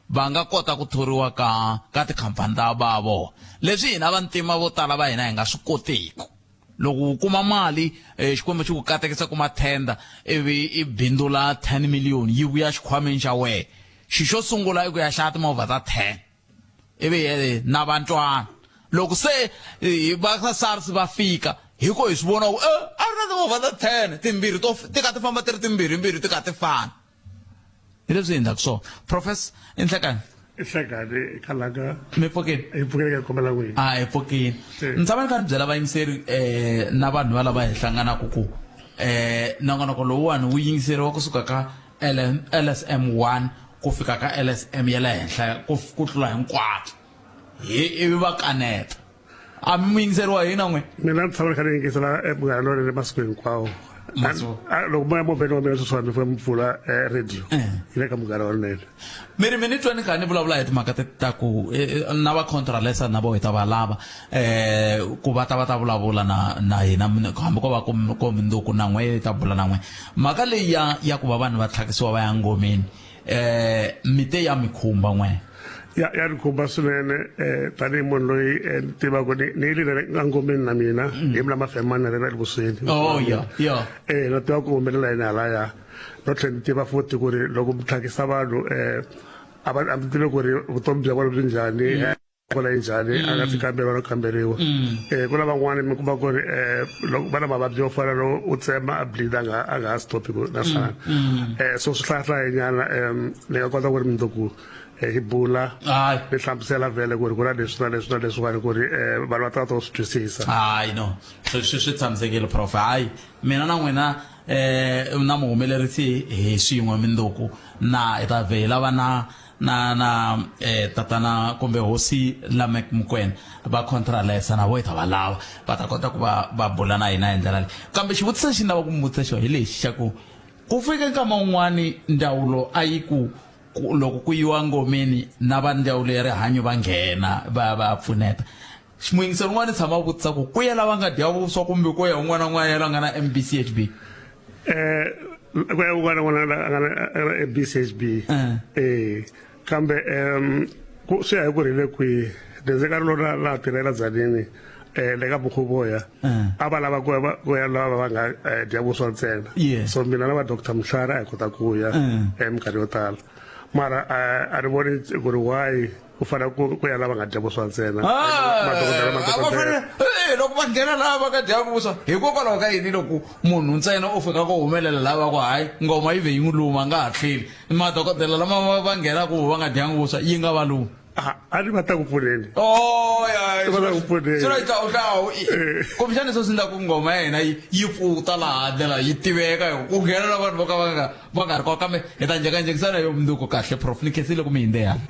va nga kota ku thoriwa ka ka tikhampani ta va vona leswi hina vantima vo tala va hina hi nga swi kotiki loko u kuma mali eh, xikwembu xi ku katekisa kuma tender ivi i bindula 10 million yi vuya xikhwameni xa wena xi xo sungula i ku ya xava timovha ta 10 ivi eh, na vantwana loko se eh, va SARS va fika hi ko hi swi vona ku eh, a ri na timovha ta 10 timbirhi to ti ka ti famba ti ri timbirhi mbirhi ti ka ti fana hi leswi hi endlaka swona professor i nhlekani nhlekani khalanga mi pfukini hi pfukile ka kombela n'wina a hi pfukini ni tshama ni kha ni byela vayingiseri um na vanhu valava hi hlanganaka ku um nongonoko lowuwani wu yingiseriwa kusuka ka LSM 1 ku fika ka LSM ya le henhla ku tlula hinkwato hi ivi va kaneta a mi muyingiseri wa hina n'we mina ni tshama ni kha ni yingisela eh, munghana lonene masiku hinkwawo loko moya movheni wa mina sweswiwani mi fika mi pfula eh, radio eh. yi le ka munghana lonene mi ri mi ni twa ni kha ni vulavula hi timhaka ta ku na va contralesa na vo hi ta va lava um ku va ta va ta vulavula na na hina hambi ko va ko mundzuku na n'we yi ta bula na n'we mhaka leyi ya ya ku va vanhu va tlhakisiwa va ya ngomeni eh mi te ya mi khumba n'we ya ya ni khumba swinene eh tanihi munhu loyi eh, ni tivaka ni ni yile engomeni na mina mm. hi mina mafemana ri ra le vusweni oh ya ya eh na tiva ku humelela yini halaya no tlhela ni tiva futhi ku ri loko mi tlhakisa vanhu eh a va a mi tivi ku ri vutomi bya vona byi njhani mm. eh, kona yi njhani a nga si kamberiwa no kamberiwa um ku na van'wani mi kuma ku ri um loko va na mavabyi yo fana no u tsema a bleed a nga a nga ha stop ku na sana um so swi hlayahlayenyana um ni nga kota ku ri mundzuku hi bula ni hlamusela vhele ku ri ku na leswi na leswi na leswiwani ku ri um vanhu va ta ta swi twisisa hayi no swi swi swi tshamisekile prof hayi mina na n'wina um na muhumelerisi hi swin'we mindzuku na hi ta vhe hi lava na na na eh, tatana kumbe hosi Lamek Mukwena va contralesa na vo hi ta va lava va ta kota ku va va bula na hina hi ndlela leyi kambe xivutiso lexi ni lava ku mi vutisa xona hi lexi xa ku ku fike nkama wun'wani ndzawulo a yi ku loko ku yiwa ngomeni na va ndzawulo ya rihanyo va nghena va va pfuneta muyingiseri un'wana tshama a vutisa ku ku ya lava nga dya vuswa kumbe ku ya un'wana na un'wana ya la nga na mbchb eh ku ya un'wana na un'wana a nga na mbchb eh. eh kambe um ku swi ya hi ku ri le kwihi ndzi ka lona laha tirhela dzanini eh le ka mukhuvoya eh. a va lava ku ku ya lava va nga eh, dya vuswa ntsena so mina na va Dr Mhlari a hi kota ku ya eh minkarhi yo tala mara a ni voni ku ri why ku fanele ku ku ya lava nga dya vuswa ntsena Ah, madokodela a va madokodela fanele- Eh, loko va nghena laha va nga dyaka vuswa hikokwalaho ka yini loko munhu ntsena u fika ku humelela laha va ku hayi ngoma yi ve yi n'wi luma a nga ha tlheli madokodela lama va va nghenaka va nga dyangi vuswa yi nga va lumi a ni va ta ku pfuneni Oh, ya, Va ta ku pfuneni. swi ta u ta kumbexana leswi swi endlaku ngoma ya hina yi yi pfuta laha ndlela yi tiveka hi ku nghena na vanhu vo ka va nga va nga ri kona kambe hi ta njhekanjhekisana yo mundzuku kahle prof ni khensile ku mi hindze hala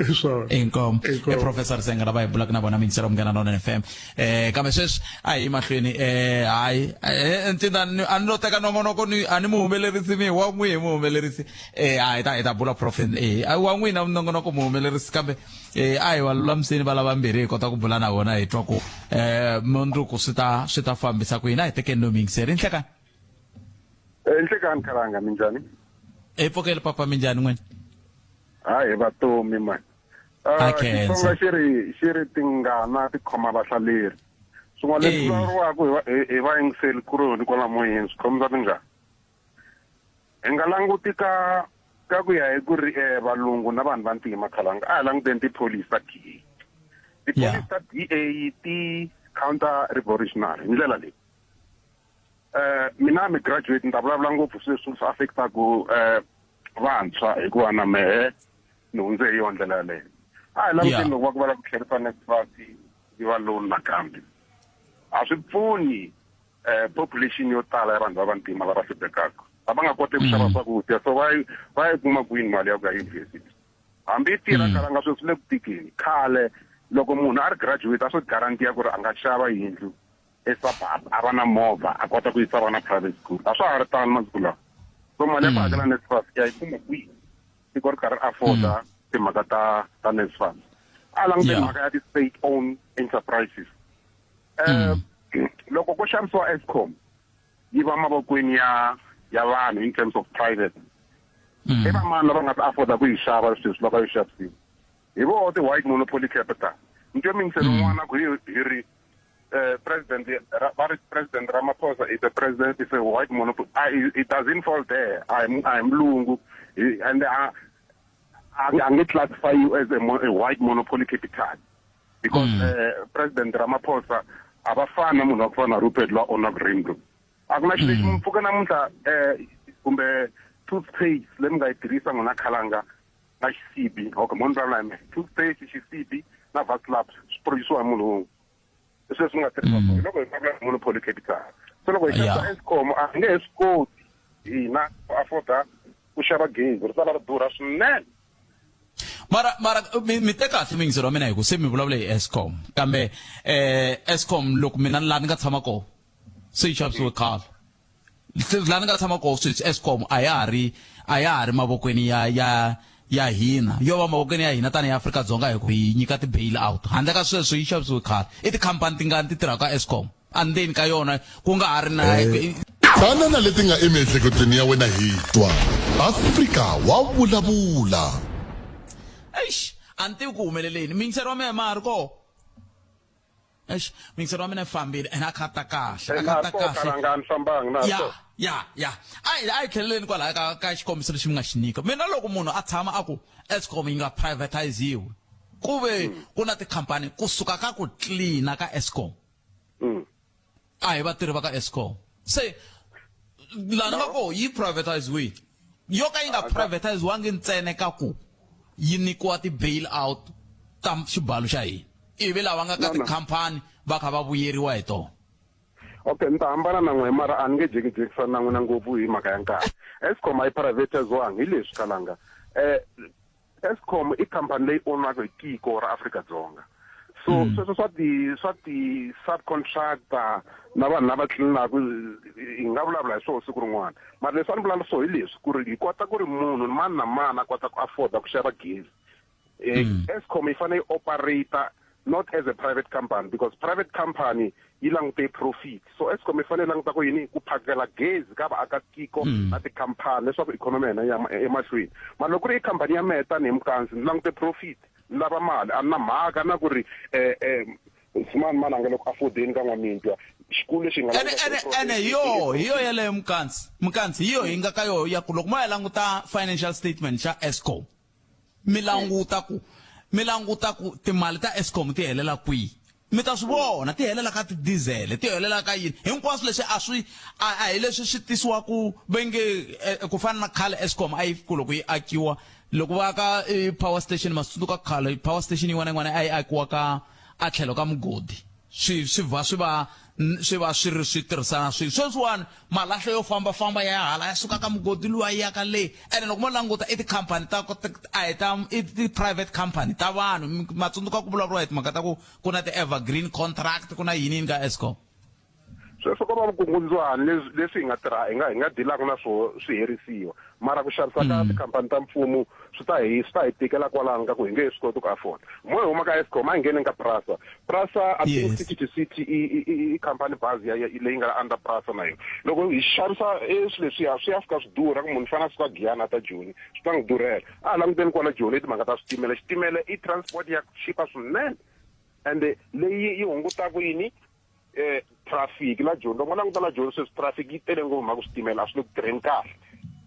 inkomu e professor Risenga lava hi bulaka na vona miyingisela munghana lona FM eh kambe sweswi a hi emahlweni eh hayi eh, ntsindza a ni lo teka nongonoko ni a ni muhumelerisi mi wa n'wi hi muhumelerisi eh a hi ta hi ta bula prof eh wa n'wina nongonoko muhumelerisi kambe eh a hi va lulamiseni va lavambirhi hi kota ku bula na vona hi twa ku eh mundzuku swi ta swi ta fambisa ku yini a hi tekeni no miyingiseri nhlekani Eh, nhlekani khalanga minjhani hi pfukele papa minjhani n'wina hayi vatomi mani Ah, xitsonga xi ri xi ri tingana ti khoma vahlaleri swin'wana leswi vulavuriwaka hi vayingiseli kuloni kwala moyeni swi khomisa tingana hi nga languti ka ka ku ya hi ku ri um valungu na vanhu va ntima khalanga a hi languteni tipholisi ta d a tipholisi ta d a ti counter revolutionary hi ndlela leyi eh mina mi graduate ni ta vulavula ngopfu sweswi swi affectaku eh vantshwa hikuva na mehe ni hundze hi yona ndlela yaleyo a hi languteni loko va ku va lava ku tlherisa NSFAS yi va loan nakambe a swi pfuni eh population yo tala ya vanhu va vantima lava hluphekaka a va nga koti ku xava mm. swakudya so va yi va yi kuma kwini mali ya ku ya university hambi yi tirha mm. kalanga sweswi le ku tikeni khale loko munhu a ri graduate a swi guarantee ku ri a nga xava yindlu esuburb a va na movha a kota ku yisa vana private school a swa ha ri tano masiku lawa so mali ya ku mm. hakela NSFAS ya yi kuma kwihi tiko ri karhi ri afforda mm. timhaka ta ta NSFAS a languteni mhaka ya ti-state owned enterprises um loko ko xavisiwa Eskom yi va mavokweni ya ya vanhu in terms of private I vamani lava nga ta afforda ku yi xava sweswi loko yi xavisiwa? Hi voho ti-white monopoly capital. Ni twe muyingiseri un'wana ku hi hi ri president va ri President Ramaphosa is a president is a white monopoly. It doesn't fall there. A hi a hi mulungu and a a nge classify you as a white monopoly capital because President Ramaphosa a va fani na munhu wa ku fana na Rupert loyi a ownaka Rainbow. A ku na xilo lexi mi pfuka namuntlha kumbe toothpaste leyi mi nga yi tirhisa n'wina khalanga na xisibi. Okay, mo ni vulavula hi mehe. Toothpaste, xisibi na Vaslap swi produce-iwa hi munhu wun'we. I swilo leswi mi nga tirhisa swona. Loko hi vulavula hi monopoly capital. So loko hi xavisa Eskom a hi nge he swi koti hina ku afforda ku xava gezi, ri ta va ri durha swinene. Mara mi te kahle muyingiseri wa mina hi ku se mi vulavule hi Eskom, kambe Eskom loko mina laha ni nga tshama kona se yi xavisiwe khale. Laha ni nga tshama kona sweswi Eskom a ya ha ri a ya ha ri mavokweni ya ya ya hina, yo va mavokweni ya hina tanihi Afrika-Dzonga hi ku hi nyika ti-bail out. Handle ka sweswo yi xavisiwe khale. I tikhampani tingani ti tirhaka ka Eskom andzeni ka yona ku nga ha ri na Tana na leti nga emiehleketweni ya wena hi twa. Afrika wa vulavula. Eish, a ni tivi ku humeleleni. Muyingiseri wa mina ma ha ri kona? Eish, muyingiseri wa mina i fambile ene a kha a ta kahle, a kha a ta kahle. Kalanga a ni fambanga na Ya, ya, ya. A hi tlheleleni kwalaya ka xikombiso lexi mi nga xi nyika. Mina loko munhu a tshama a ku Eskom yi nga privatiziwi, ku ve ku na tikhampani kusuka ka ku tlilina ka Eskom. A hi vatirhi va ka Eskom. Se laha ni nga koho yi privatiziwile. Yo ka yi nga privatiziwangi ntsena ka ku yi nyikiwa ti-bail out ta xibalo xa hina, ivi lava nga ka tikhampani va kha va vuyeriwa hi tona. Okay, ni ta hambana na n'we mara a ni nge jekijekisani na n'wina ngopfu hi mhaka ya nkarhi. Eskom a yi privatiziwangi hi leswi kalanga. Eskom i khampani leyi ownaka hi tiko ra Afrika-Dzonga. So sweswo swa ti swa ti subcontractor na vanhu lava tlilinaka hi nga vulavula hi swona siku rin'wana. Mara leswi a ni vulavula swo hi leswi ku ri hi kota ku ri munhu mani na mani a kota ku afforda ku xava gezi. Eskom yi fanele yi operate not as a private company because private company yi langute profit. So Eskom yi fanele yi languta ku yini ku phakela gezi ka vaakatiko na tikhampani leswaku ikhonomi ya hina ya emahlweni. Mara loko ku ri i khampani ya mehe tanihi mukansi ni langute profit, ni lava mali, a ni na mhaka na ku ri mani mani a nga le ku affordeni ka n'wamitwa. Xikulu lexi hi nga Ene, ene, ene hi yoho, hi yoho yeleyo Mukansi. Mukansi, hi yoho hi nga ka yoho ya ku loko mo ya languta financial statement xa Eskom, mi languta ku mi languta ku timali ta Eskom ti helela kwihi, mi ta swi vona ti helela ka ti-diesel, ti helela ka yini hinkwaswo leswi a swi a a hi leswi swi tisiwa ku ve nge ku fana na khale Eskom a yi ku loko yi akiwa loko va aka power station, ma swi tsundzuka khale power station yin'wana na yin'wana a yi akiwa ka a tlhelo ka mugodi, swi swi vha swi va swi va swi ri swi tirhisana swilo. Sweswiwani malahla yo fambafamba ya hala ya suka ka mugodi luwa yi ya ka le, ene loko mo languta i tikhampani ta a hi ta i ti-private company ta vanhu. Ma tsundzuka ku vulavuriwa hi timhaka ta ku ku na ti-evergreen contract, ku na yini yini ka Eskom. Sweswo ko va vukungundzwani leswi leswi hi nga tirha hi nga hi nga dilaka na swoho swi herisiwa. Mara ku xavisa ka tikhampani ta mfumo swi ta hi swi ta hi tikela kwalano ka ku hi nge he swi koti ku afford. Mo hi huma ka Eskom a hi ngheneni ka Prasa. Prasa I think City to City i i i i khampani bazi ya ya leyi nga under Prasa na yona. Loko hi xavisa e swilo leswiya swi ya fika swi durha ku munhu u fanele a suka Giyani a ta Joni swi ta n'wi durhela. A hi languteni kwala Joni i timhaka ta switimela. Xitimela i transport ya ku chipa swinene ende leyi yi hungutaka yini traffic la Joni. Loko mo languta la Joni sweswi traffic yi tele ngopfu mhaka switimela a swi le ku tirheni kahle.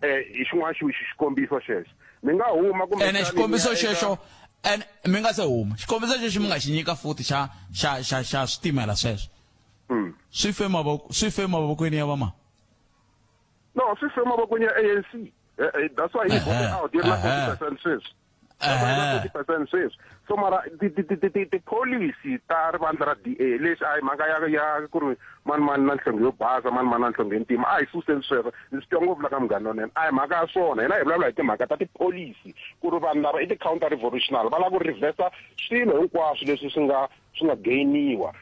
Hi xin'wana xi xikombiso xexo mi nga huma kumbe ene xikombiso xexo ene mi nga se huma xikombiso xexo mi nga xi nyika futhi xa xa xa xa switimela sweswo. Swi fe mavoko, swi fe mavokweni ya vama. No, swi fe mavokweni ya ANC. That's why he voted out yi ri na 40% sweswi. 40% sweswi. So mara ti-policy ta rivandla ra DA leswi a hi mhaka ya ya ku ri mani mani na nhlonge yo basa, mani mani na nhlonge yo ntima, a hi suseni sweswo. Ndzi swi twa ngopfu la ka Munghana Lonene. A hi mhaka ya swona. Hina hi vulavula hi timhaka ta ti-policy ku ri vanhu lava i ti-counter revolutionary, va lava ku reversa swilo hinkwaswo leswi swi nga swi nga gainiwa.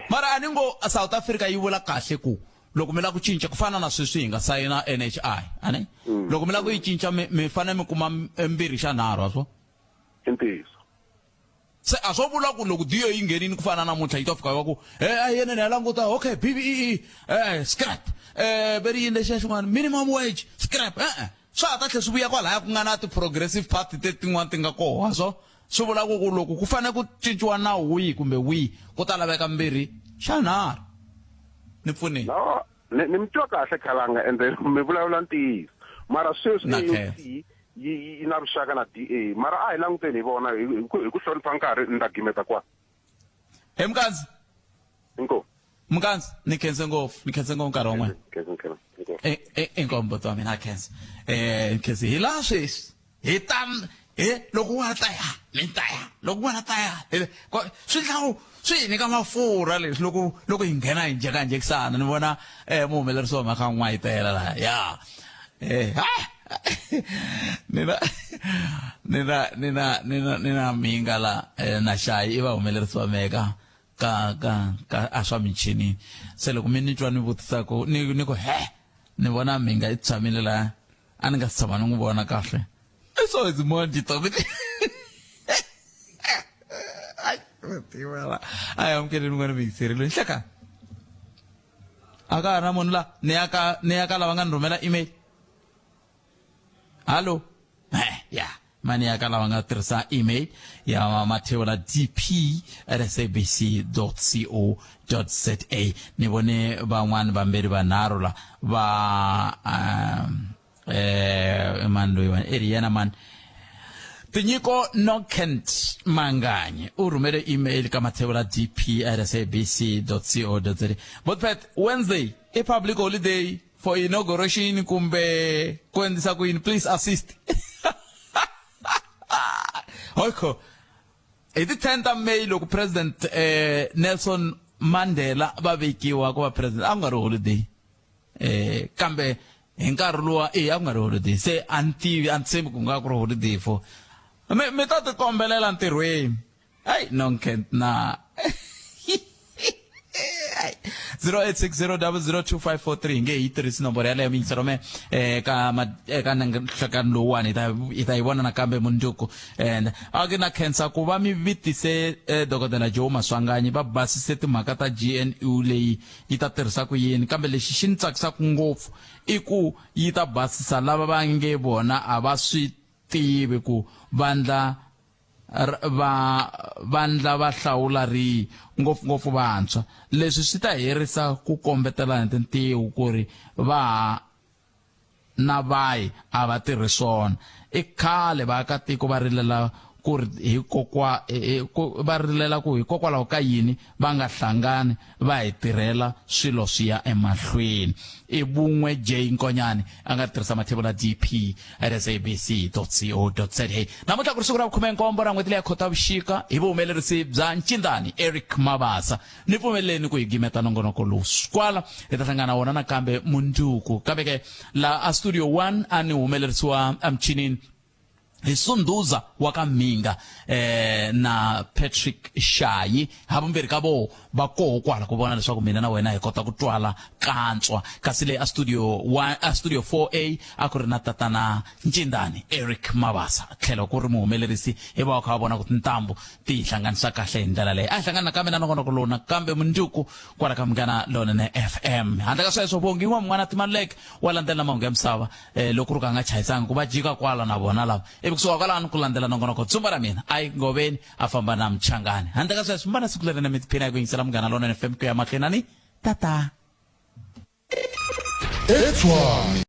Mara a ni ngo South Africa yi vula kahle ku loko mi lava ku cinca ku fana na sweswi hi nga sayina NHI, a ni? Loko mi lava ku yi cinca mi mi fanele mi kuma mbirhi xa nharhu, a swo? I ntiyiso. Se a swo vula ku loko DA yi nghenini ku fana na namuntlha yi to fika yi va ku he a hi yeneni hi ya languta okay BBEE scrap ve ri yini lexiya xin'wana minimum wage scrap e-e. Swa ha ta tlhela swi vuya kwalaya ku nga na ti-progressive party te tin'wana ti nga koho so swi vula ku ku loko ku fanele ku cinciwa nawu wihi kumbe wihi ku ta laveka mbirhi xa nharhu ni pfuneni no ni ni mi twa kahle khalanga ende mi vulavula ntiyiso mara sweswi Na ANC khensa. yi yi yi na vuxaka na DA mara a hi languteni hi vona hi hi ku hi ku hlonipha nkarhi ni ta gimeta kwala he mukandzi inkomu mukandzi ni khense ngopfu ni khense ngopfu nkarhi wan'wana khensa khensa inkomu inkomu buti wa mina a khensa um khensi hi laha sweswi hi ta he loko un'wana ta ya ni ta ya loko un'wana ta ya swi tlhela swi hi nyika mafurha leswi loko loko hi nghena hi njhekanjhekisana ni vona um muhumelerisi wa mhaka n'wayitela laha ya eh ha nina nina nina nina nina mhinga la na xayi i vahumelerisi va meka ka ka ka a swa michini se loko mi ni twa ni vutisa ku ni ni ku he ni vona mhinga yi tshamile laha a ni nga si tshama ni n'wi vona kahle i so it's more determined a hi amukeleni n'wana muyingiseri loyi nhleka a ka ha na munhu la ni ya ka ni ya ka lava nga ni rhumela email hallo eh ya mani ya ka lava nga tirhisa email ya mathevula dp at sabc co za ni vone van'wani vambirhi vanharhu la va um, eh mani loyiwani i ri yena mani tinyiko nokent manganyi u rhumele email ka mathevula dp at sabc co za botpet wednesday i public holiday for inauguration kumbe ku endlisa ku yini please assist hoyko hi ti 10 ta May loko president eh, Nelson Mandela va vekiwa ku va president a ku nga ri holiday eh kambe hi nkarhi luwa e a ku nga ri holiday se a ni tivi a ni tshembi ku nga ku ri holiday for mi mi ta tikombelela ntirhweni Ay, nonkent na 0860002543 hi nge yi tirhisi nomboro yaleyo mi yingisela me eka eka nhlekani lowuwani hi ta hi ta yi vona nakambe mundzuku and a ke na khensa ku va mi vitise eh, dokodela Joe Maswanganyi va basise timhaka ta GNU leyi yi ta tirhisa ku yini kambe lexi xi ni tsakisaka ngopfu i ku yi ta basisa lava va nge vona a va swi tivi ku vandla va vandla va hlawula rihi ngopfungopfu vantshwa leswi swi ta herisa ku kombetelana tintiho ku ri va ha na vayi a va tirhi swona i khale vaakatiko va rilela ku ri hikokwa va rilela ku hikokwalaho ka yini va nga hlangani va hi tirhela swilo swi ya emahlweni i vun'we j nkonyane a nga tirhisa mathevula dp at sabc co za namuntlha ku ri siku ra vukhumenkombo ra n'hweti leya khotavuxika hi vuhumelerisi bya ncindani eric mabasa ni pfumeleleni ku hi gimeta nongonoko lowu kwala hi ta hlangana wona nakambe mundzuku kambe ke la a studio 1 a ni humelerisiwa emichinini hi Sunduza wa ka Mhinga eh na Patrick Shayi havumbirhi ka voho va koho kwala ku vona leswaku mina na wena hi kota ku twala kantswa kasi le a studio 1 a studio 4A a ku ri na tatana Ncindani Eric Mabasa tlhelo ku ri muhumelerisi hi va kha va vona ku tintambu ti hi hlanganisa kahle hi ndlela leyi a hi hlangana nakambe na nongonoko lowu nakambe mundzuku kwala ka Munghana Lonene FM handle ka sweswo Bongi n'wana Timaluleke wa landzela mahungu ya misava eh, loko ri ka nga chayisanga ku va jika kwala na vona lava ivi kusuka kwalano ku landzela nongonoko tsumba ra mina a yi ngoveni a famba na mchangani handle ka sweswo mbana siku leri na mi tiphina hi ku yingisela munghana lonene fm ku ya mahlweni ani tata Etshwane.